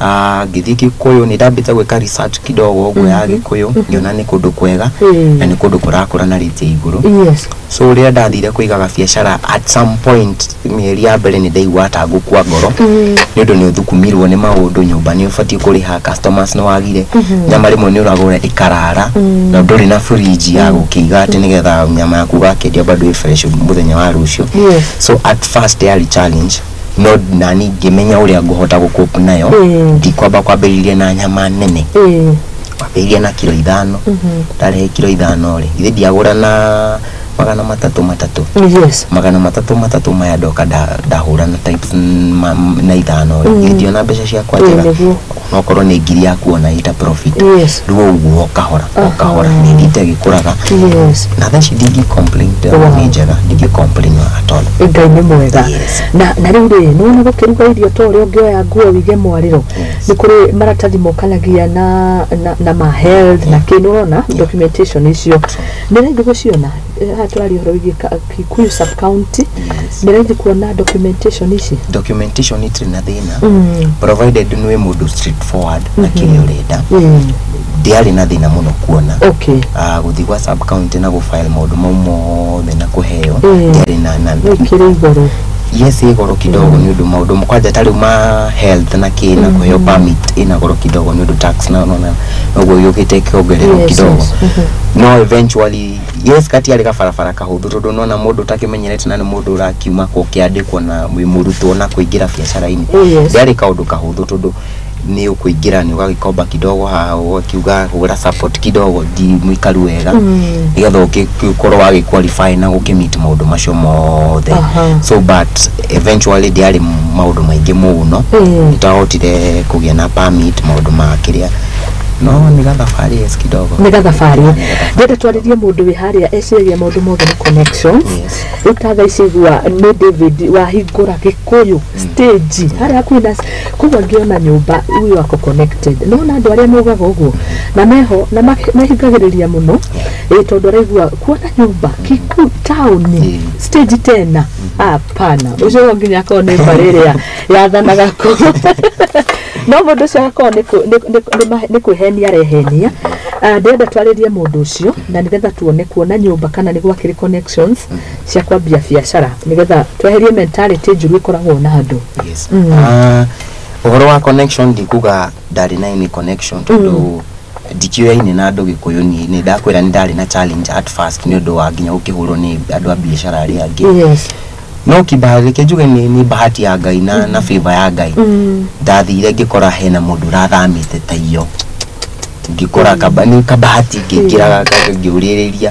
Ngĩthiĩ Gĩkũyũ, nĩ ndambĩte gwĩka research kidogo ũguo ya Gĩkũyũ, ngĩona nĩ kũndũ kwega na nĩ kũndũ kũrakũra na rate ya igũrũ. So rĩrĩa ndathire kũigaga biacara, at some point mĩeri ya mbere nĩ ndaigua ta ngũkua ngoro, nĩ ũndũ nĩ ũthukumirwo nĩ maũndũ nyũmba, nĩ ũbatiĩ kũrĩha customers, nĩ wagire nyama, rĩmwe nĩ ũragũra ĩkarara na ndũrĩ na fridge ya gũkĩiga atĩ nĩgetha nyama yaku ũgakĩendia bado ĩ fresh mũthenya wa rũciũ. So at first yarĩ challenge, no nani ngĩmenya ũrĩa ngũhota gũcope nayo. Ndikwamba kwambĩrĩria na nyama nene, kwambĩrĩria na kiro 5. Ndarehe kiro 5 rĩ, githĩ ndiagũra na 300 300? 300 300 maya ndoka ndahũra na types na 5 rĩ, githĩ ndiona mbeca ciakwa njega? Onokorwo nĩ ngiri yaku, ona ita profit. Rĩu ũguo o kahora o kahora nĩ thiĩte gĩkũraga, na thaa ici ndingĩ complain. Nĩ njega, ndingĩ complain at all. Ngai nĩ mwega. Yes. Na rĩu rĩ, nĩwona gũkĩruga irio ta ũrĩa ũngĩoya nguo wĩige mwarĩro, nĩ kũrĩ maratathi mokanagia na ma health na kĩ, nĩwona documentation icio nĩ raithi gũciona? Haha tũraria ũhoro wĩgiĩ Kikuyu sub county. Nĩ raithi kuona documentation ici? Documentation itirĩ na thĩna, provided nĩ mũndũ straightforward na kĩrĩa ũrenda. Ndiarĩ na thĩna mũno kuona. Gũthiĩ gwa sub county na gũfile maũndũ mau mothe na kũheo, ndiarĩ na Nĩ igũrũ? Yes, ĩ goro kidogo, nĩ ũndũ maũndũ kwanja ta rĩu ma health na kĩ na kũheo permit ĩna goro kidogo, nĩ ũndũ tax na na noguo yũkĩte ĩkĩongererwo kidogo. No eventually, yes, gatiarĩ gabarabara kahũthũ, tondũ nona mũndũ ũtakĩmenyerete na nĩ mũndũ ũrakiuma kũkĩandĩkwo na wĩ mũrutwo na kũingĩra biacara-inĩ, ndĩarĩ kaũndũ kahũthũ, tondũ nĩ ũkũingĩra, nĩ ũgagĩkomba kidogo haha, ũgakiuga hũra support kidogo, ndi mũikaru wega, nĩgetha ũgĩkorwo wagĩ qualify na gũkĩ-meet maũndũ macio mothe. So but eventually ndĩarĩ maũndũ maingĩ mũno, nĩtwahotire kũgĩa na permit, maũndũ ma kĩrĩa No nĩ gathabarĩ, yes, kidogo. Nĩ gathabarĩ. Ndĩrenda twarĩrie mũndũ wĩ harĩa eciragia maũndũ mothe nĩ connections. Rĩu ta thaa ici igua nĩ David wahingũra Gĩkũyũ stage harĩa hakuhĩ na koguo angĩona nyũmba huyo ako connected. No na andũ arĩa maugaga ũguo na meho na mehingagĩrĩria mũno, ĩ tondũ araigua kuona nyũmba Kikuyu town stage tena, hapana, ũcio no nginya akorwo nĩ mbarĩ ĩrĩa yathanaga kũu. No mũndũ ũcio agakorwo nĩ kwĩhenia arehenia. Ah, ndĩrenda twarĩrie mũndũ ũcio na nĩgetha tuone kuona nyũmba kana nĩ gwakĩrĩ connections cia kwambia biacara, nĩgetha tweherie mentality njũru ĩkoragwo na andũ. Yes. Ah, ũhoro wa connection, ndikuga ndarĩ na any connection tondũ ndikĩoyaine na andũ Gĩkũyũ. Niĩ nĩ ndakwĩra nĩ ndarĩ na challenge at first nĩ ũndũ wa nginya gũkĩhũrwo nĩ andũ a biacara arĩa angĩ. No kibahati, reke njuge nĩ bahati ya Ngai na favor ya Ngai. Ndathire ngĩkora hena mũndũ ũrathamĩte ta iyo, ngĩkora kaba nĩ kabahati, ngĩingĩra ngĩũrĩrĩria,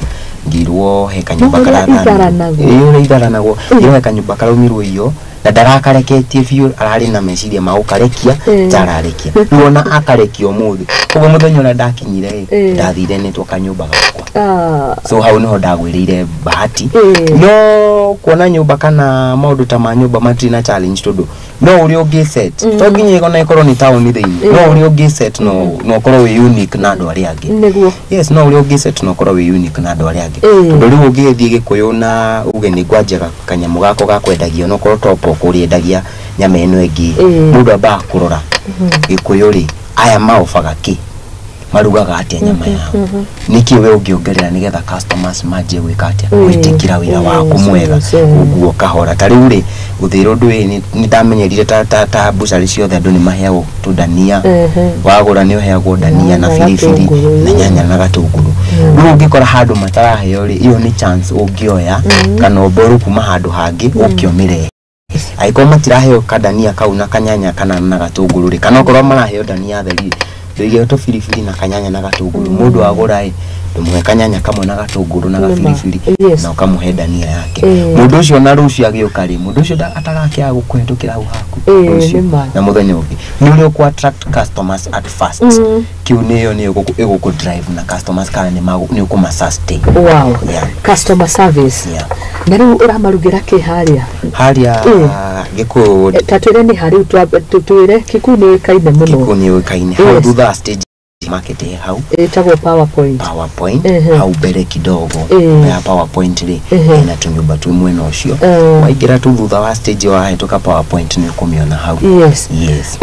ngĩrwo he kanyũmba. Ũrĩa Karathamĩrwo. itharanagwo. Ĩĩ, ũrĩa itharanagwo. Ngĩrwo he kanyũmba karaumirwo iyo na ndarakareketie biũ, ararĩ na meciria ma gũkarekia. Ndararekia rĩu, ona akarekia ũmũthĩ. Koguo mũthenya ũrĩa ndakinyire ĩ, ndathire nĩtwo kanyũmba gakwa. So hau niho ndagwĩrĩire bahati. No kuona nyũmba kana maũndũ ta ma nyũmba matirĩ na challenge tondũ no ũrĩa ũngĩ set, to nginya ona ĩkorwo nĩ taũni thĩinĩ, no ũrĩa ũngĩ set no ũkorwo wĩ unique na andũ arĩa angĩ. Yes, no ũrĩa ũngĩ set no ũkorwo wĩ unique na andũ arĩa angĩ. Tondũ rĩu ũngĩgĩthiĩ Gĩkũyũ na uge nĩ ngwanjia kanyamũ gako ga kwendagia, onokorwo to pork ũrĩendagia nyama ĩno ĩngĩ, mũndũ ambaga kũrora Gĩkũyũ rĩ, aya maobaga kĩ, marugaga atĩa nyama yao, nĩkĩ we ũngĩongerera nĩgetha customers manjie gwĩka atĩa, gwĩtĩkĩra wĩra waku mwega. Ũguo kahora ta rĩu rĩ, gũthĩra ũndũ ũyũ nĩ ndamenyerire ta mbucari ciothe andũ nĩ maheagwo tũndania. Wagũra nĩ ũheagwo ndania na na biribiri gatũngũrũ. Na nyanya na gatũngũrũ. Rĩu ũngĩkora handũ mataraheo rĩ, ĩyo nĩ chance ũngĩoya kana ũmborũ kuma handũ hangĩ ũke ũmĩrehe. Angĩkorwo matiraheo kandania kau na kanyanya kana na gatũngũrũ rĩ, kana okorwo maraheo ndania theri rĩ, ndũige tũbiribiri na kanyanya na gatũngũrũ. Mũndũ agũra ĩ, ndũmũhe kanyanya kamwe na gatũngũrũ na Nĩma. gabiribiri na ũkamũhe ndania yake. Mũndũ ũcio na rũciũ agĩũka rĩ, mũndũ ũcio atagakĩaga gũkũhetũkĩra hau haku rũciũ Nĩma. na mũthenya ũngĩ. Nĩ ũrĩa ũkũ attract customers at first. Kĩu nĩyo nĩyo ĩgũkũ drive na customers kana nĩ ũkũma sustain. Customer service. Na rĩu ũramarugĩra kĩ harĩa? Harĩa Gĩkũyũ. Ta twĩre nĩ harĩ twĩre Kikuyu nĩ ũĩkaine mũno. Gĩkũyũ nĩ ũĩkaine hau thutha wa stage market hau. Ĩtagwo PowerPoint. PowerPoint. Hau mbere kidogo ya PowerPoint rĩ, ĩna tũnyũmba twĩ mwena ũcio. Waingĩra tu thutha wa stage, wahĩtũka PowerPoint, nĩ ũkũmĩona hau. Yes.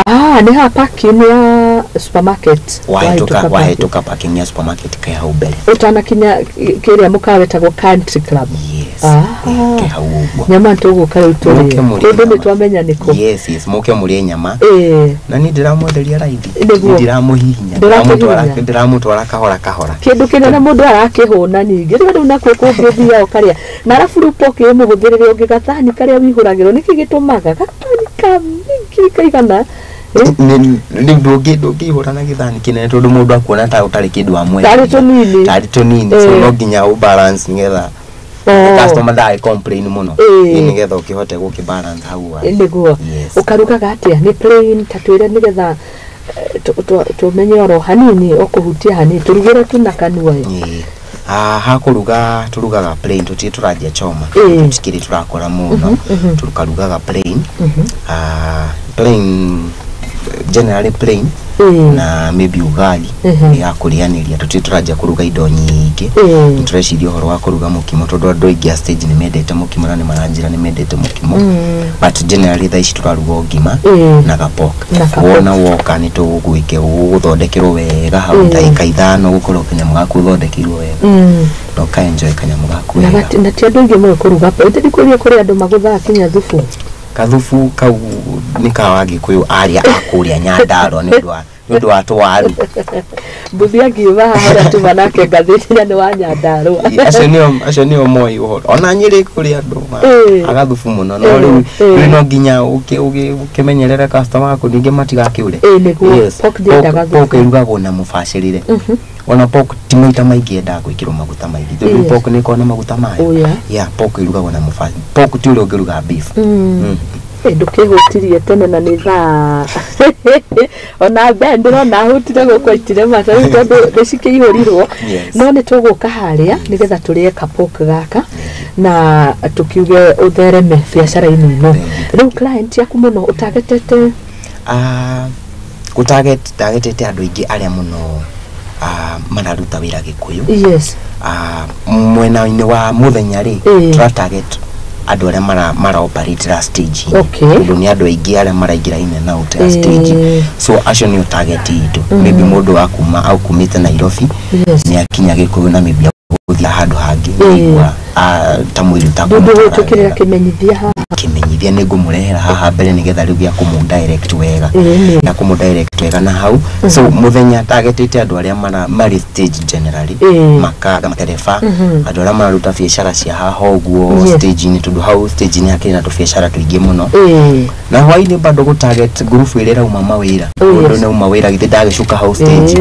Ah, nĩ haha parking ya supermarket. Wahĩtũka parking. Wahĩtũka parking ya supermarket ke hau mbere. Ũtanakinya kĩrĩa mũkawa wĩtagwo Country Club. Yes. Ah. Ke hau ũguo. Nyama tũgũka rĩu Mũke tũrĩe mũrĩe kũndũ nĩ nyama. twamenya nĩkũ. Yes, mũke mũrĩe nyama. Na niĩ ndĩramwenderia raithi. Nĩguo. Niĩ ndiramũhihinya. Ndũrakĩhihinya. Ndĩramũtwara kahora kahora. Kĩndũ kĩnene mũndũ arakĩhũna nyingĩ rĩu rĩu nakuo kũngĩthiaga ũkarĩa na arabu rĩu pork ĩ mũhũthĩrĩre ũngĩ gathani karĩa wihũragĩrwo nĩkĩ gĩtũmaga gathani kamingĩ kaigana? Rĩu ndũngĩihũra na gĩthani kĩnene tondũ mũndũ akuona ta ũtarĩ kĩndũ amwenderia. Tarĩ tũnini. Tarĩ tũnini, so no nginya ũ balance nĩgetha customer ndagĩ complain mũno. Ĩ, nĩgetha ũkĩhote gũkĩ balance hau Nĩguo. Yes. Ũkarugaga atĩa? Nĩ plain? Ta twĩre nĩgetha tũmenye oro hanini, o kũhutia hanini, tũrugĩre tu na kanua ĩ. Ĩĩ. Ah, hakũruga tũrugaga plain, tũtirĩ tũranjia choma. Tũtikĩrĩ tũrakora mũno, tũkarugaga plain. Ah, plain, generally plain na maybe ugali ya kũrĩanĩria. Tũtirĩ tũranjia kũruga indo nyingĩ. Nĩtũreciria ũhoro wa kũruga mũkimo tondũ andũ aingĩ a stage nĩ mendete mũkimo na nĩ maranjĩra nĩ mendete mũkimo, but generally thaa ici tũraruga o ngima na gapok. Na kapok. Wona woka nĩ tũgũgwĩke ũgũthondekerwo wega hau ndagĩka 5 gũkorwo kanyamũ gaku ũthondekeirwo wega na ũkaenjoy kanyamũ gaku Na wega. na ti andũ aingĩ moĩ kũruga. Ĩtĩri kũrĩa kũrĩ andũ magũthaga kinya thubu. Kathubu kau nĩ ka wa Gĩkũyũ arĩa a kũrĩa Nyandarua nĩ ũndũ wa tũwaru. Mbuthi angiuga haha ũrĩa tuma nake ngathĩti na nĩ wa Nyandarũa. Acio nĩo moĩ ũhoro ona Nyĩrĩ kũrĩ andũ agathubu mũno, no rĩu rĩu no nginya ũkĩmenyerere customer aku ningĩ matigakĩũre. Ĩĩ, nĩguo. Yes. Pork ndĩendaga Pork thubu. ĩrugagwo na mũbacĩrĩre. Ona pork ti maita maingĩ yendaga gwĩkĩrwo maguta maingĩ tondũ pork nĩ ĩkoragwo na maguta mayo. Oh, yeah. Yeah, pork ĩrugagwo na mũbacĩrĩre. Pork ti ũrĩa ũngĩruga beef. Ndũkĩhũtirie tene na nĩ thaa ona mbere ndĩrona ahũtire gũkũ aitire mata rĩu tondũ nĩcikĩihũrirwo. Yes. No nĩ tũgũka harĩa nĩgetha tũrĩe kapok gaka na tũkiuge ũthereme biacara-inĩ ĩno. Rĩu client yaku mũno ũtagetete? Gũtarget targetete andũ aingĩ arĩa mũno mararuta wĩra Gĩkũyũ. Mwena-inĩ wa mũthenya rĩ, tũra target andũ arĩa mara operate ra stage, tondũ nĩ andũ aingĩ arĩa maraingĩra in and out ya stage, so acio nĩo target itũ. Maybe mũndũ wa kuma aukumĩte Nairobi, nĩ akinya Gĩkũyũ na maybe agũthiĩ handũ hangĩ, nĩaigua ta mwĩrĩ Ndũ ũtakũmũtwara ndũgwĩtũkĩrĩra wega. Kĩmenyithia haha. Kĩmenyithia nĩ ngũmũrehera haha mbere nĩgetha rĩu gĩa kũmũ direct wega, Ĩĩ na kũmũ direct wega na hau. So mũthenya targetĩte andũ arĩa marĩ stage generally, makaga matereba, andũ arĩa mararuta biacara cia haha ũguo stage-inĩ, tondũ hau stage-inĩ hakĩrĩ na tũbiacara tũingĩ mũno. Na hwaĩ-inĩ bado gũ target group ĩrĩa ĩrauma mawĩra. Mũndũ nĩ auma wĩra, githĩ ndagĩcuka hau stage?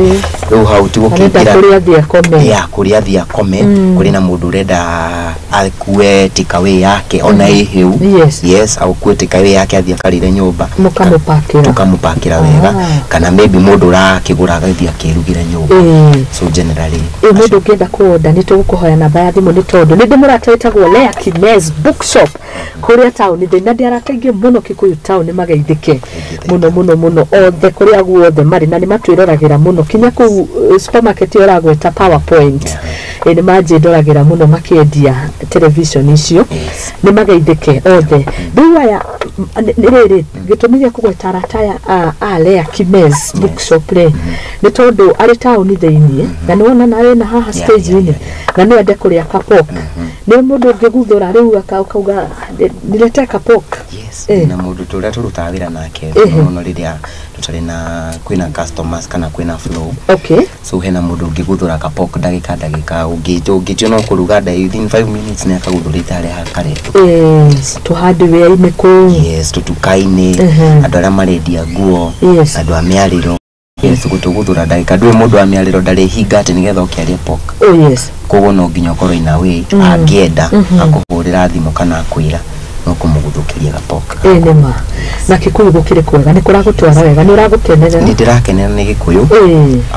Rĩu hau ti Arenda gũkĩingĩra kũrĩa athiĩ akome. Ya kũrĩa athiĩ akome. Kũrĩ na mũndũ ũrenda akue takeaway yake ona ĩ hĩu. Yes, akue takeaway yake athiĩ akarĩre nyũmba. Mũkamũpakĩra. Tũkamũpakĩra wega. Kana maybe mũndũ ũrakĩgũra agathiĩ akĩrugĩra nyũmba. So generally Ĩ mũndũ ũngĩenda kũonda, nĩ tũgũkũhoya namba ya thimũ, nĩ tondũ nĩ ndĩ mũrata wĩtagwo Lea Kimez Bookshop kũrĩa taũni thĩ, na ndĩ arata aingĩ mũno Kikuyu town, nĩ mageithĩke mũno mũno mũno othe kũrĩa guothe marĩ, na nĩ matwĩroragĩra mũno kinya kũu supermarket ĩyo ũragweta PowerPoint. Ĩ nĩ manjĩndoragĩra mũno makĩendia television icio. Nĩ mageithĩke othe. Rĩu aya nĩ rĩrĩ gĩtũmi gĩa kũgweta arata aya a Lea Kimez Bookshop rĩ, nĩ tondũ arĩ taũni thĩiniĩ na nĩ wona nawe na haha stage-inĩ, na no ende kũrĩa kapok, nĩ mũndũ ũngĩguthũra rĩu akauga nilete kapok. Yes. Na mũndũ tũrĩa tũrutaga wĩra nake mũno mũno rĩrĩa tũtarĩ na kwĩna customers kana kwĩna flow. So hena mũndũ ũngĩguthũra kapok ndagĩka ndagĩka, ũngĩtio no kũruga within 5 minutes nĩ akagũthũrĩte harĩa hakaretwo. Tũhardware-inĩ kũu. Yes, tũtuka-inĩ, andũ arĩa marendia nguo, andũ a mĩarĩro. Yes, gũtũguthũra ndagĩka ndũĩ mũndũ wa mĩarĩro ndarĩhinga atĩ nĩgetha oke arĩe pork. Koguo no nginya ũkorwo ina way, angĩenda akũhũrĩra thimũ kana akwĩra, no kũmũguthũkĩria gapok. Ĩ nĩ ma na Kikuyu gũkĩrĩ kwega, nĩ kũragũtwara wega, nĩ ũragũkenerera? Nĩ ndĩrakenera nĩ Gĩkũyũ.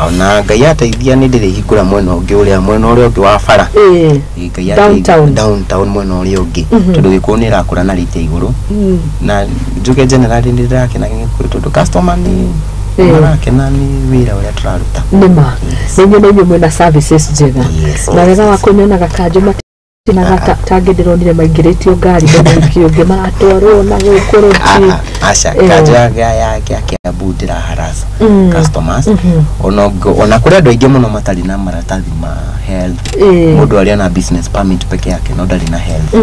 Ona Ngai ateithia nĩ ndĩrĩhingũra mwena ũngĩ, ũrĩa mwena ũrĩa ũngĩ wa bara. Ngai ateithia- Downtown. Downtown mwena ũrĩa ũngĩ, tondũ Gĩkũyũ nĩ ĩrakũra na rate ya igũrũ. Na njuge generally nĩ ndĩrakena nĩ Gĩkũyũ, tondũ customer nĩ marakena nĩ wĩra ũrĩa tũraruta. Nĩ ma nĩ inyuĩ, na inyuĩ mwĩna services njega. Na wega wa kũnyonaga kanjũ matinaga tangĩ ndĩronire maingĩrĩtio ngari mũno wiki ũngĩ maratwarwo na gũkũ rũci. Aca, kanjũ ya Kiambu ndĩraharasa customers. Ona kũrĩ andũ aingĩ mũno matarĩ na maratathi ma health. Mũndũ arĩa na business permit peke yake no ndarĩ na health,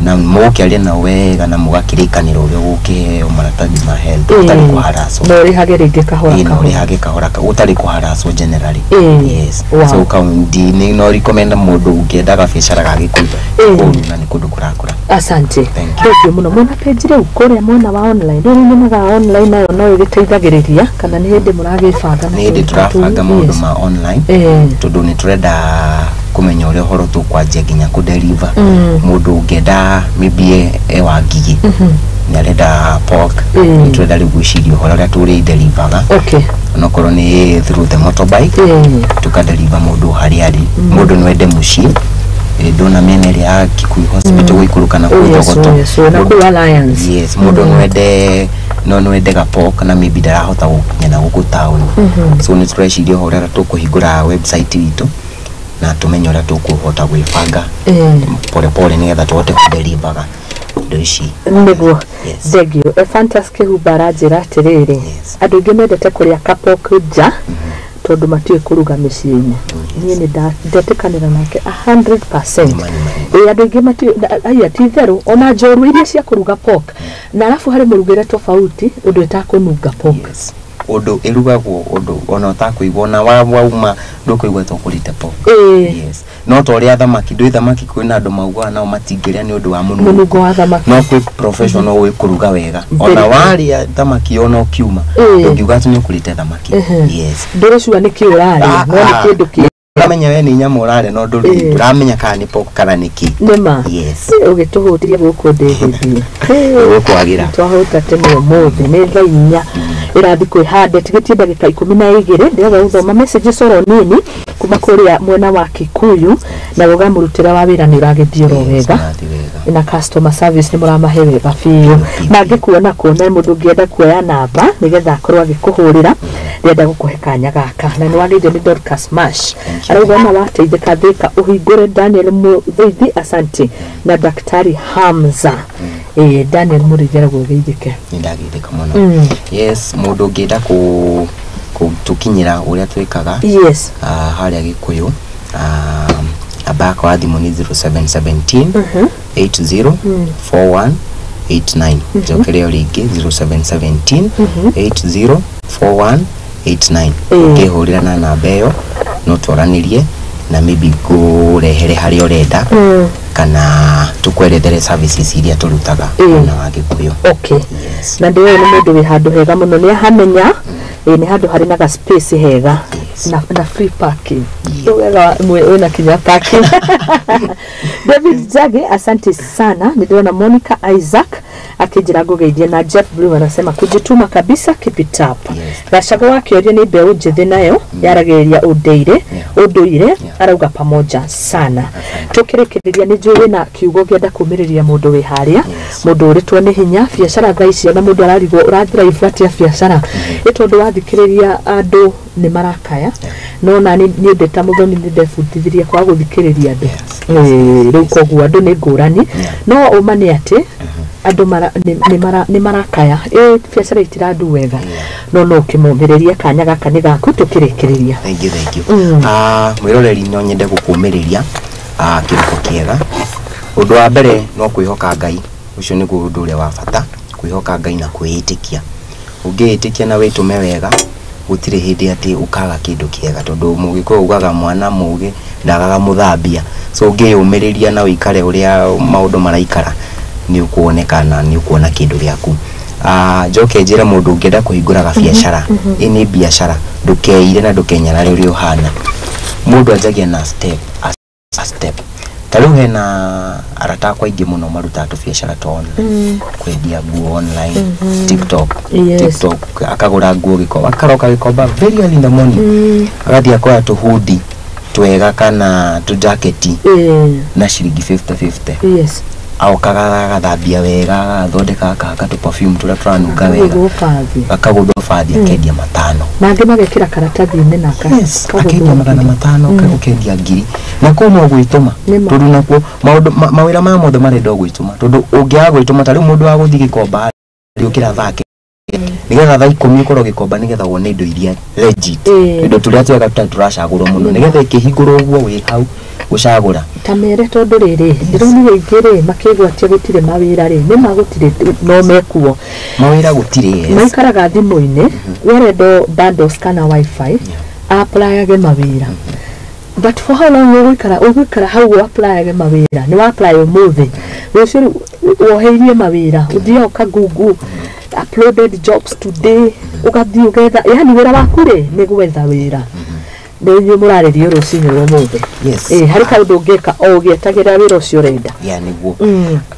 na mũgũkĩaria nao wega na mũgakĩrĩkanĩra ũrĩa ũgũkĩheo maratathi ma health ũtarĩ kũharacwo. Na ũrĩhage rĩngĩ kahora Ĩĩ, na kahora. ũrĩhage kahora ũtarĩ kũharacwo generally. Yes. So kaunti nĩ no recommend mũndũ ũngĩendaga biacara ga Gĩkũyũ kũndũ, na nĩ kũndũ kũrakũra. Asante. Thank you. Thank you mũno. Mwena page rĩu kũrĩa mwena wa online, rĩu nyonaga online nayo no ĩgĩteithagĩrĩria, kana nĩ hĩndĩ mũragĩbanga na Nĩ hĩndĩ tũndũ ta tũu? tũrabanga maũndũ ma online, tondũ nĩ tũrenda kũmenya ũrĩa ũhoro tũkwanjia nginya kũdeliver. Mũndũ ũngĩenda maybe e wa Ngigĩ nĩ arenda pork, nĩ tũrenda rĩu gwĩciria ũhoro ũrĩa tũrĩdelivaga, onokorwo nĩ through the motorbike, tukadeliver mũndũ harĩa arĩ. Mũndũ no ende mũciĩ. Ndona mĩena ĩrĩa ya Kikuyu Hospital gũikũrũka na kũu Thogoto. Oh, na kũu Alliance. Yes, mũndũ no ende no ende gapok na maybe ndarahota gũkinya na gũkũ town. So nĩ tũreciria ũhoro ũrĩa tũkũhingũra website itũ na tũmenye ũrĩa tũkũhota gwĩbanga pole pole nĩgetha tũhote kũdelivaga indo ici. Nĩguo. Yes. Thengio. Ephantus Kĩhumba aranjĩra atĩrĩrĩ, andũ aingĩ mendete kũrĩa kapok nja tondũ matiũĩ kũruga mĩciĩ-inĩ. Niĩ nĩ ndetĩkanĩra nake 100%. Nĩma, nĩma, nĩma. Ĩ andũ aingĩ matiũĩ, aya ti itherũ ona njorua iria cia kũruga pork, na arabu harĩ mũrugĩre tofauti ũndũ ĩtakũnunga pork. Yes, ũndũ ĩrugagwo ũndũ ona ũtakũigua, ona wauma ndũkũigua ta ũkũrĩte pork. Yes, no ta ũrĩa thamaki, ndũĩ thamaki kwĩna andũ maugaga nao matingĩrĩa nĩ ũndũ wa mũnungo. Mũnungo wa thamaki. No kwĩ professional ũĩ kũruga wega, ona Very. warĩa thamaki ona ũkiuma ndũngiuga atĩ nĩ ũkũrĩte thamaki. Yes. Ndũrĩcua nĩ kĩ ũrarĩa, no nĩ kĩndũ kĩ Ũramenya we nĩ nyama ũrarĩa no ndũramenya kana nĩ pork kana nĩ kĩ. Nĩma. Yes. Ũgĩtũhũtirie gũkũ David. Gũkwagĩra. Twahũta tene ũmũthĩ nĩ thaa 4 ĩrathiĩ kwĩhanda tigĩtie ndagĩka 12. Ndĩrenda gũthoma messages oro nini kuma kũrĩa mwena wa Kikuyu na ũgamũrutĩra wa wĩra nĩ ũragĩthiĩ oro wega. Ũrathiĩ wega. Na customer service nĩ mũramahe wega biũ. Mangĩkuona kuona mũndũ ũngĩenda kuoya namba nĩgetha akorwo agĩkũhũrĩra, ndĩrenda gũkũhe kanya gaka na nĩ wagĩrĩire. Nĩ Dorcas Mash arauga ona wateithĩka thĩka ũhingũre. Daniel Mũthĩithi, asante, na Daktari Hamza. Daniel Mũrĩithi arauga ũgeithĩke. Nĩ ndageithĩka mũno. Yes, mũndũ ũngĩenda tũkinyĩra ũrĩa twĩkaga, harĩa Gĩkũyũ, namba yakwa ya thimũ nĩ 0717 80 41 89. Njokere o rĩngĩ, 0717 80 41 89. Ũngĩhũrĩra na namba ĩyo no twaranĩrie na maybe ngũrehere harĩa ũrenda kana tũkwerethere services iria tũrutaga mwena wa Gĩkũyũ. Yes. Na ndĩũĩ nĩ mũndũ wĩ handũ hega mũno, nĩ ahamenya nĩ handũ harĩ na ga space hega na free parking. Wega wĩna kinya parking. David Jage, asante sana. Nĩndĩrona Monica Isaac akĩnjĩra ngũgeithie, na Jeff Blue anasema kujituma kabisa, keep it up. Gacago wakĩoria nĩ mbeũ njĩthĩ nayo yaragĩrĩria ũndũire, ũndũire. Arauga pamoja sana. Tũkĩrĩkĩrĩria, nĩ njũĩ wĩna kiugo ũngĩenda kumĩrĩria mũndũ wĩ harĩa, mũndũ ũrĩtwo nĩ hinya biacara thaa ici, ona mũndũ ararigwo ũradrive atĩa biacara ĩ, tondũ wathikĩrĩria andũ nĩ marakaya. No nani niĩ ndĩ ta mũthoni nĩ ndebundithirie kwaga gũthikĩrĩria andũ. Rĩu koguo andũ nĩ ngũrani, no ũma nĩ atĩ andũ nĩ marakaya ĩ biacara itirandu wega, no ũkĩmũmĩrĩrie. Kanya gaka nĩ gaku tũkĩrĩkĩrĩria. Thank you, thank you. Mwĩroreri, no nyende gũkũmĩrĩria kĩroko kĩega. Ũndũ wa mbere no kwĩhoka Ngai, ũcio nĩguo ũndũ ũrĩa wa bata, kwĩhoka Ngai na kwĩĩtĩkia. Ũngĩĩtĩkia na wĩtũme wega, gũtirĩ hĩndĩ atĩ ũkaga kĩndũ kĩega, tondũ mũgĩkũyũ ugaga mwana mũgĩ ndagaga mũthambia. So ũngĩyũmĩrĩria na ũikare ũrĩa maũndũ maraikara, nĩ ũkuoneka na nĩ ũkuona kĩndũ gĩaku. Njoke njĩre mũndũ ũngĩenda kũhingũra gabiacara, ĩ nĩ biacara, ndũkeire na ndũkenyarare ũrĩa ũhana. Mũndũ anjagia na step a step. Ta rĩu hena arata akwa aingĩ mũno marutaga tũbiacara twa online, kwendia nguo online, TikTok. TikTok, akagũra nguo Gĩkomba, akaroka Gĩkomba very early in the morning, agathiĩ akoya tũhundi twega kana tũjaketi na ciringi 50 50. Aokaga agathambia wega, agathondeka, akahaka tũ perfume tũrĩa tũranunga wega. Akagũthwo bathi. Akagũthwo bathi, akendia 500. Nangĩ magekĩra karatathi-inĩ na Yes, akendia 500, ũkendia 1000, na kũu no gwĩtũma. Nĩma. Tondũ nakuo maũndũ mawĩra maya mothe marenda o gwĩtũma, tondũ ũngĩaga gwĩtũma, ta rĩu mũndũ wa gũthiĩ Gĩkomba rĩũkĩra thaa 9 nĩgetha thaa 10 ũkorwo Gĩkomba, nĩgetha wone indo iria legit, indo tũrĩa twega tũtarĩ tũracagũrwo mũno, nĩgetha ĩkĩhingũrwo ũguo wĩ hau gũcagũra. Ta mere, tondũ rĩrĩ ndĩronire aingĩ rĩ makĩgwatia gũtirĩ mawĩra rĩ, nĩ ma gũtirĩ no mekuo. Mawĩra gũtirĩ, yes. Maikaraga thimũ-inĩ, werendo bundles kana wifi applyage mawĩra, but for how long ũgũikara hau applyage mawĩra? Nĩ wa apply ũmũthĩ, rũciũ rĩu woheirie mawĩra, ũthiaga ũka google uploaded jobs today, ũgathiĩ ũgetha, yani wĩra waku rĩ nĩ gwetha wĩra. Nĩ inyuĩ mũrarĩrio rũcinĩ rwa ũmũthĩ. Harĩ kaũndũ ũngĩka o ũgĩetagĩrĩra wĩra ũcio ũrenda? Ya, nĩguo.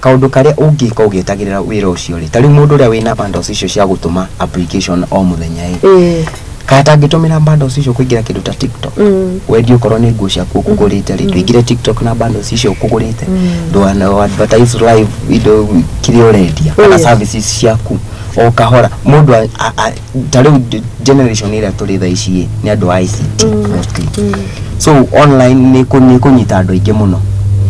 Kaũndũ karĩa ũngĩka ũgĩetagĩrĩra wĩra ũcio rĩ, ta rĩu mũndũ ũrĩa wĩna bundles icio cia gũtũma application o mũthenya ĩ, kana tangĩtũmĩra bundles icio kũingĩra kĩndũ ta TikTok, wendie okorwo nĩ nguo ciaku ũkũgũrĩte rĩ, tũingĩre TikTok na bundles icio ũkũgũrĩte, ndũana advertise live indo kĩrĩa ũrendia kana services ciaku o kahora. Mũndũ ta rĩu generation ĩrĩa tũrĩ thaa ici ĩ, nĩ andũ a ICT mostly, so online nĩ kũnyita andũ aingĩ mũno,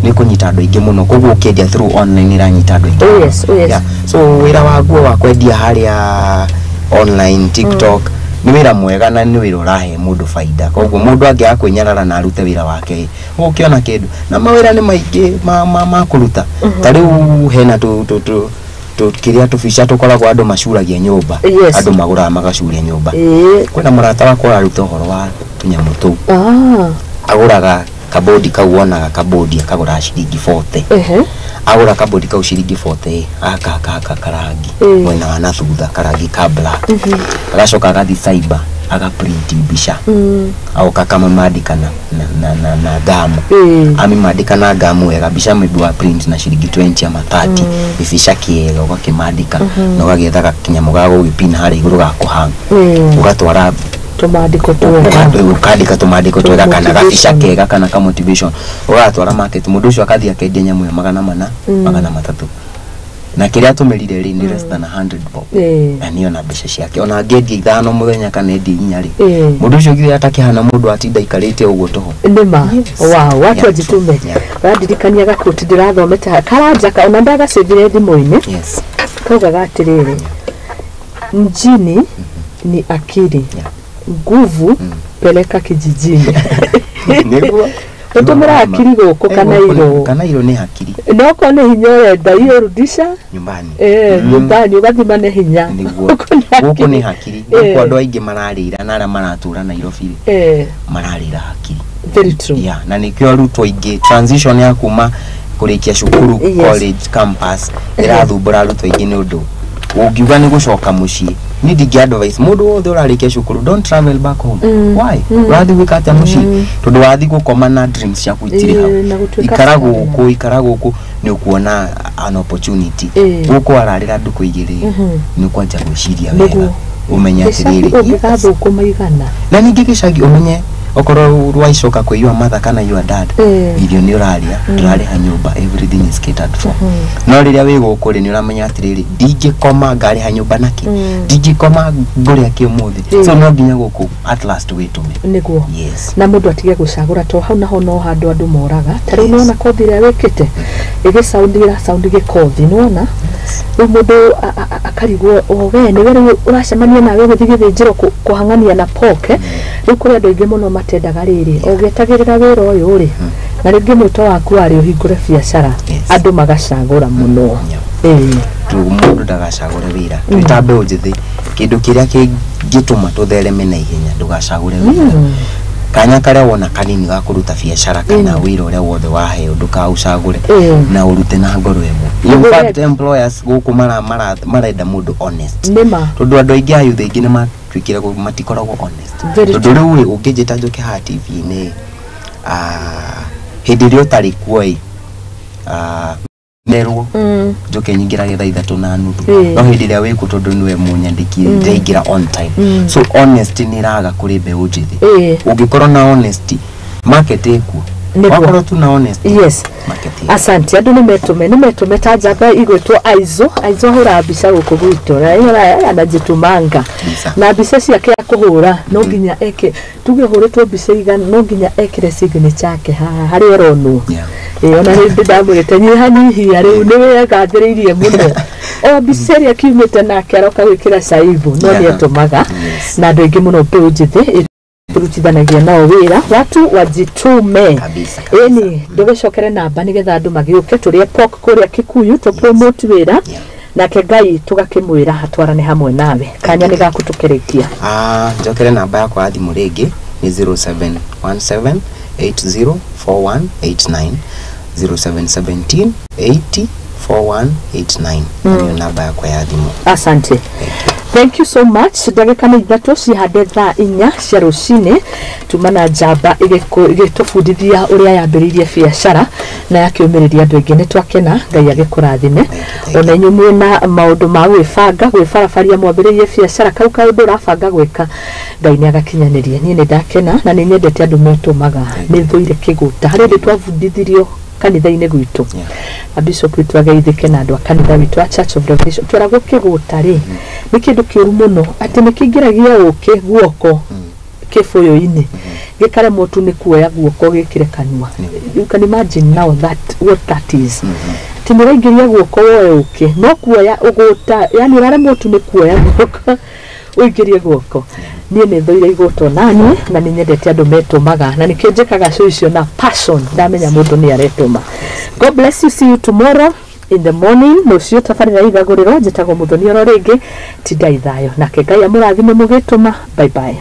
nĩ kũnyita andũ aingĩ mũno. Koguo ũkĩendia through online ĩranyita andũ aingĩ mũno. Yes. Yeah. So wĩra wa nguo wa kwendia harĩa online TikTok nĩ wĩra mwega na nĩ wĩra ũrahe mũndũ baida. Koguo mũndũ angĩaga kwĩnyarara na arute wĩra wake, ũkĩona kĩndũ. Na mawĩra nĩ maingĩ ma kũruta. Ta rĩu hena tũ tũ tũ tũ kĩrĩa tũbica tũkoragwo andũ macuragia nyũmba, andũ magũraga magacuria nyũmba. Kwĩna mũrata wakwa ũraruta ũhoro wa tũnyamũ tũu. Agũraga kabodi kau, wonaga kabodi akagũra ciringi 40. Agũra kabodi kau ciringi 40, akahaka karangi mwena wa na thutha, karangi ka black, agacoka agathiĩ cyber. Aga print mbica agoka akamamandĩka na ngamu, amĩmandĩka na ngamu wega. Mbica maybe wa print na ciringi 20 ama 30, gĩbica kĩega ũgakĩmandĩka na ũgagĩetha gakinyamũ ga gũgĩpin harĩa igũrũ ga kũhang, ũgatwara tũmandĩko twega. Ũkandĩka tũmandĩko twega kana gabica Motivation. kega kana ka motivation, ũgatwara market. Mũndũ ũcio akathiĩ akendia nyamũ ĩyo 400, 300, na kĩrĩa atũmĩrire rĩ nĩ less than 100 bob, na nĩyo na mbeca ciake. Ona angĩendia ithano mũthenya kana endie inya rĩ, mũndũ ũcio githĩ atakĩhana mũndũ atinda aikarĩte ũguo tũhũ? Nĩma. Wow, watu wajitume. Ũrandirikania gakũti ndĩrathomete karanjaka, ona ndagacĩthire thimũ-inĩ. Kaugaga atĩrĩrĩ, mjini ni akili, nguvu peleka kijijini. Nĩguo. Ũtũmĩra akili gũkũ kana iro. Kana iro nĩ hakiri. Nokorwo nĩ hinya ũrenda, hiyo rudisha nyumbani. Nyumbani ũgathima nĩ hinya. Nĩguo. Gũkũ nĩ gũkũ nĩ hakiri. Hakiri. Gũkũ andũ aingĩ mararĩra na arĩa maratũra Nairobi rĩ, mararĩra hakiri. Very true. Yeah, na nĩkĩo arutwo aingĩ transition ya kuma kũrĩkia cukuru, college campus, ĩrathumbũra arutwo aingĩ, nĩ ũndũ ũngiuga nĩ gũcoka mũciĩ. Niĩ ndingĩ advise mũndũ wothe ũrarĩkia cukuru, don't travel back home. Why? Ũrathiĩ gwĩka atĩa mũciĩ? Tondũ wathiĩ gũkoma na dreams ciaku itirĩ hau. Na gũtuĩka ikara foreigner. Gũkũ, ikara gũkũ, nĩ ũkuona an opportunity. Gũkũ wararĩra ndukũ igĩrĩ, nĩ ũkwanja gwĩciria wega, ũmenye gĩcagi atĩrĩrĩ, yes. Ũngĩgathũkũma igana. Na ningĩ gĩcagi ũmenye okorwo rwaicoka kwĩ your mother kana your dad, irio nĩ ũrarĩa, ndũrarĩha nyũmba, everything is catered for. No rĩrĩa wĩ gũkũ rĩ, nĩ ũramenya atĩrĩrĩ, ndingĩkoma ngarĩha nyũmba nakĩ, ndingĩkoma ngũrĩa kĩ ũmũthĩ? So no nginya gũkũ at last wĩtũme. Nĩguo. Yes. Na mũndũ atige gũcagũra, to hau naho no handũ andũ moraga. Ta rĩu nĩwona kothi ĩrĩa wĩkĩte ĩgĩcaundi, ĩracaundi gĩkothi, nĩwona rĩu mũndũ akarigwo, o we nĩwe rĩu ũracemania nawe gũthiĩ gĩthĩnjĩro kũhang'ania na poke. Rĩu kũrĩ andũ aingĩ mũno matendaga rĩrĩ, ũgĩetagĩrĩra wĩra ũyũ rĩ, na rĩngĩ mwĩto waku warĩ ũhingũre biacara, andũ magacagũra mũno. Tu mũndũ ndagacagũre wĩra. Twĩ ta mbeũ njĩthĩ, kĩndũ kĩrĩa kĩngĩtũma tũthereme na ihenya, ndũgacagũre wĩra. Kanya karĩa wona kanini ga kũruta biacara kana wĩra ũrĩa wothe waheo, ndũkaũcagũre, na ũrute na ngoro ĩmwe. In fact, employers gũkũ marenda mũndũ honest, Nĩma. tondũ andũ aingĩ a youth aingĩ nĩ matuĩkire matikoragwo honest. Very. Tondũ rĩu rĩ, ũngĩnjĩta njũke haha TV-inĩ, hĩndĩ ĩrĩa ũtarĩ kuo ĩ, merwo njoke nyingĩrage thaa 3:30, no hĩndĩ ĩrĩa wĩkuo, tondũ nĩwe mũnyandĩki, ndĩraingĩra on time. So honesty nĩ ĩraga kũrĩ mbeũ njĩthĩ. Ũngĩkorwo na honesty, market ĩkuo. Wakorwo tu na honesty, market ĩkuo. Asante. Andũ nĩ metũme ta njamba igwĩtwo Aizo. Aizo ahũraga mbica gũkũ gwitũ na anajĩtũmanga. Mbica. Na mbica ciake akũhũra no nginya eke, tuge hũrĩtwo mbica igana, no nginya ekĩre signature yake haha harĩa ĩronwo. Ĩĩ, ona rĩndĩ ndamwĩrĩte nyihanyihia, rĩu nĩ wĩgathĩrĩirie mũno, o mbica ĩrĩa kiumĩte nake aroka gwĩkĩra caibu, no nĩ etũmaga. Na andũ aingĩ mũno mbeũ njĩthĩ tũrutithanagia nao wĩra, watu wajitume. Kabisa, kabisa. Ĩni ndũgĩcokere namba nĩgetha andũ magĩũke tũrĩe pork kũrĩa Kikuyu, tũ promote wĩra, nake Ngai tũgakĩmwĩra atwarane hamwe nawe. Kanya nĩ gaku tũkĩrĩkia. Ah, njokere namba yakwa ya thimũ rĩngĩ nĩ 0717 804189, 0717 80 4189, nĩyo namba yakwa ya thimũ. Asante, thank you so much. Ndagĩka nĩ 3 cihande thaa 4 cia rũcinĩ. Tuma na njamba ĩgĩtũbundithia ũrĩa yambĩrĩirie biacara na yakĩũmĩrĩria andũ aingĩ. Nĩ twakena, Ngai agĩkũrathime. Thank you. Ona inyuĩ mwĩna maũndũ ma gwĩbanga, gwĩbarabaria, mwambĩrĩrie biacara, kau kaũndũ ũrabanga gwĩka, Ngai nĩ agakinyanĩria. Niĩ nĩ ndakena na nĩ nyendete andũ metũmaga, nĩ thũire kĩgũta. Harĩ hĩndĩ twabundithirio kanitha-inĩ gwitũ, a bishop witũ ageithĩke na andũ a kanitha witũ a Church of Revelation, tweragwo kĩgũta rĩ nĩ kĩndũ kĩũru mũno, atĩ nĩ kĩingĩragia ũkĩ guoko kĩbũyũ-inĩ, gĩkaremwo tu nĩ kuoya guoko gĩkĩre kanua. You can imagine now that what that is, atĩ nĩ ũraingĩria guoko woe ũkĩ, no kuoya ũgũta, yani ũraremwo tu nĩ kuoya guoko ũingĩrie guoko. Niĩ nĩ thũire igũta naniĩ, na nĩ nyendete andũ metũmaga, na nĩkĩo njĩkaga show icio na passion ndamenya mũndũ nĩ aretũma. God bless you, see you tomorrow in the morning. Rũciũ tabarĩra igagũrĩrwo. Njĩtagwo Mũthoni oro rĩngĩ. Tindai thayũ, nake Ngai amũrathime mũgĩtũma. Bye bye.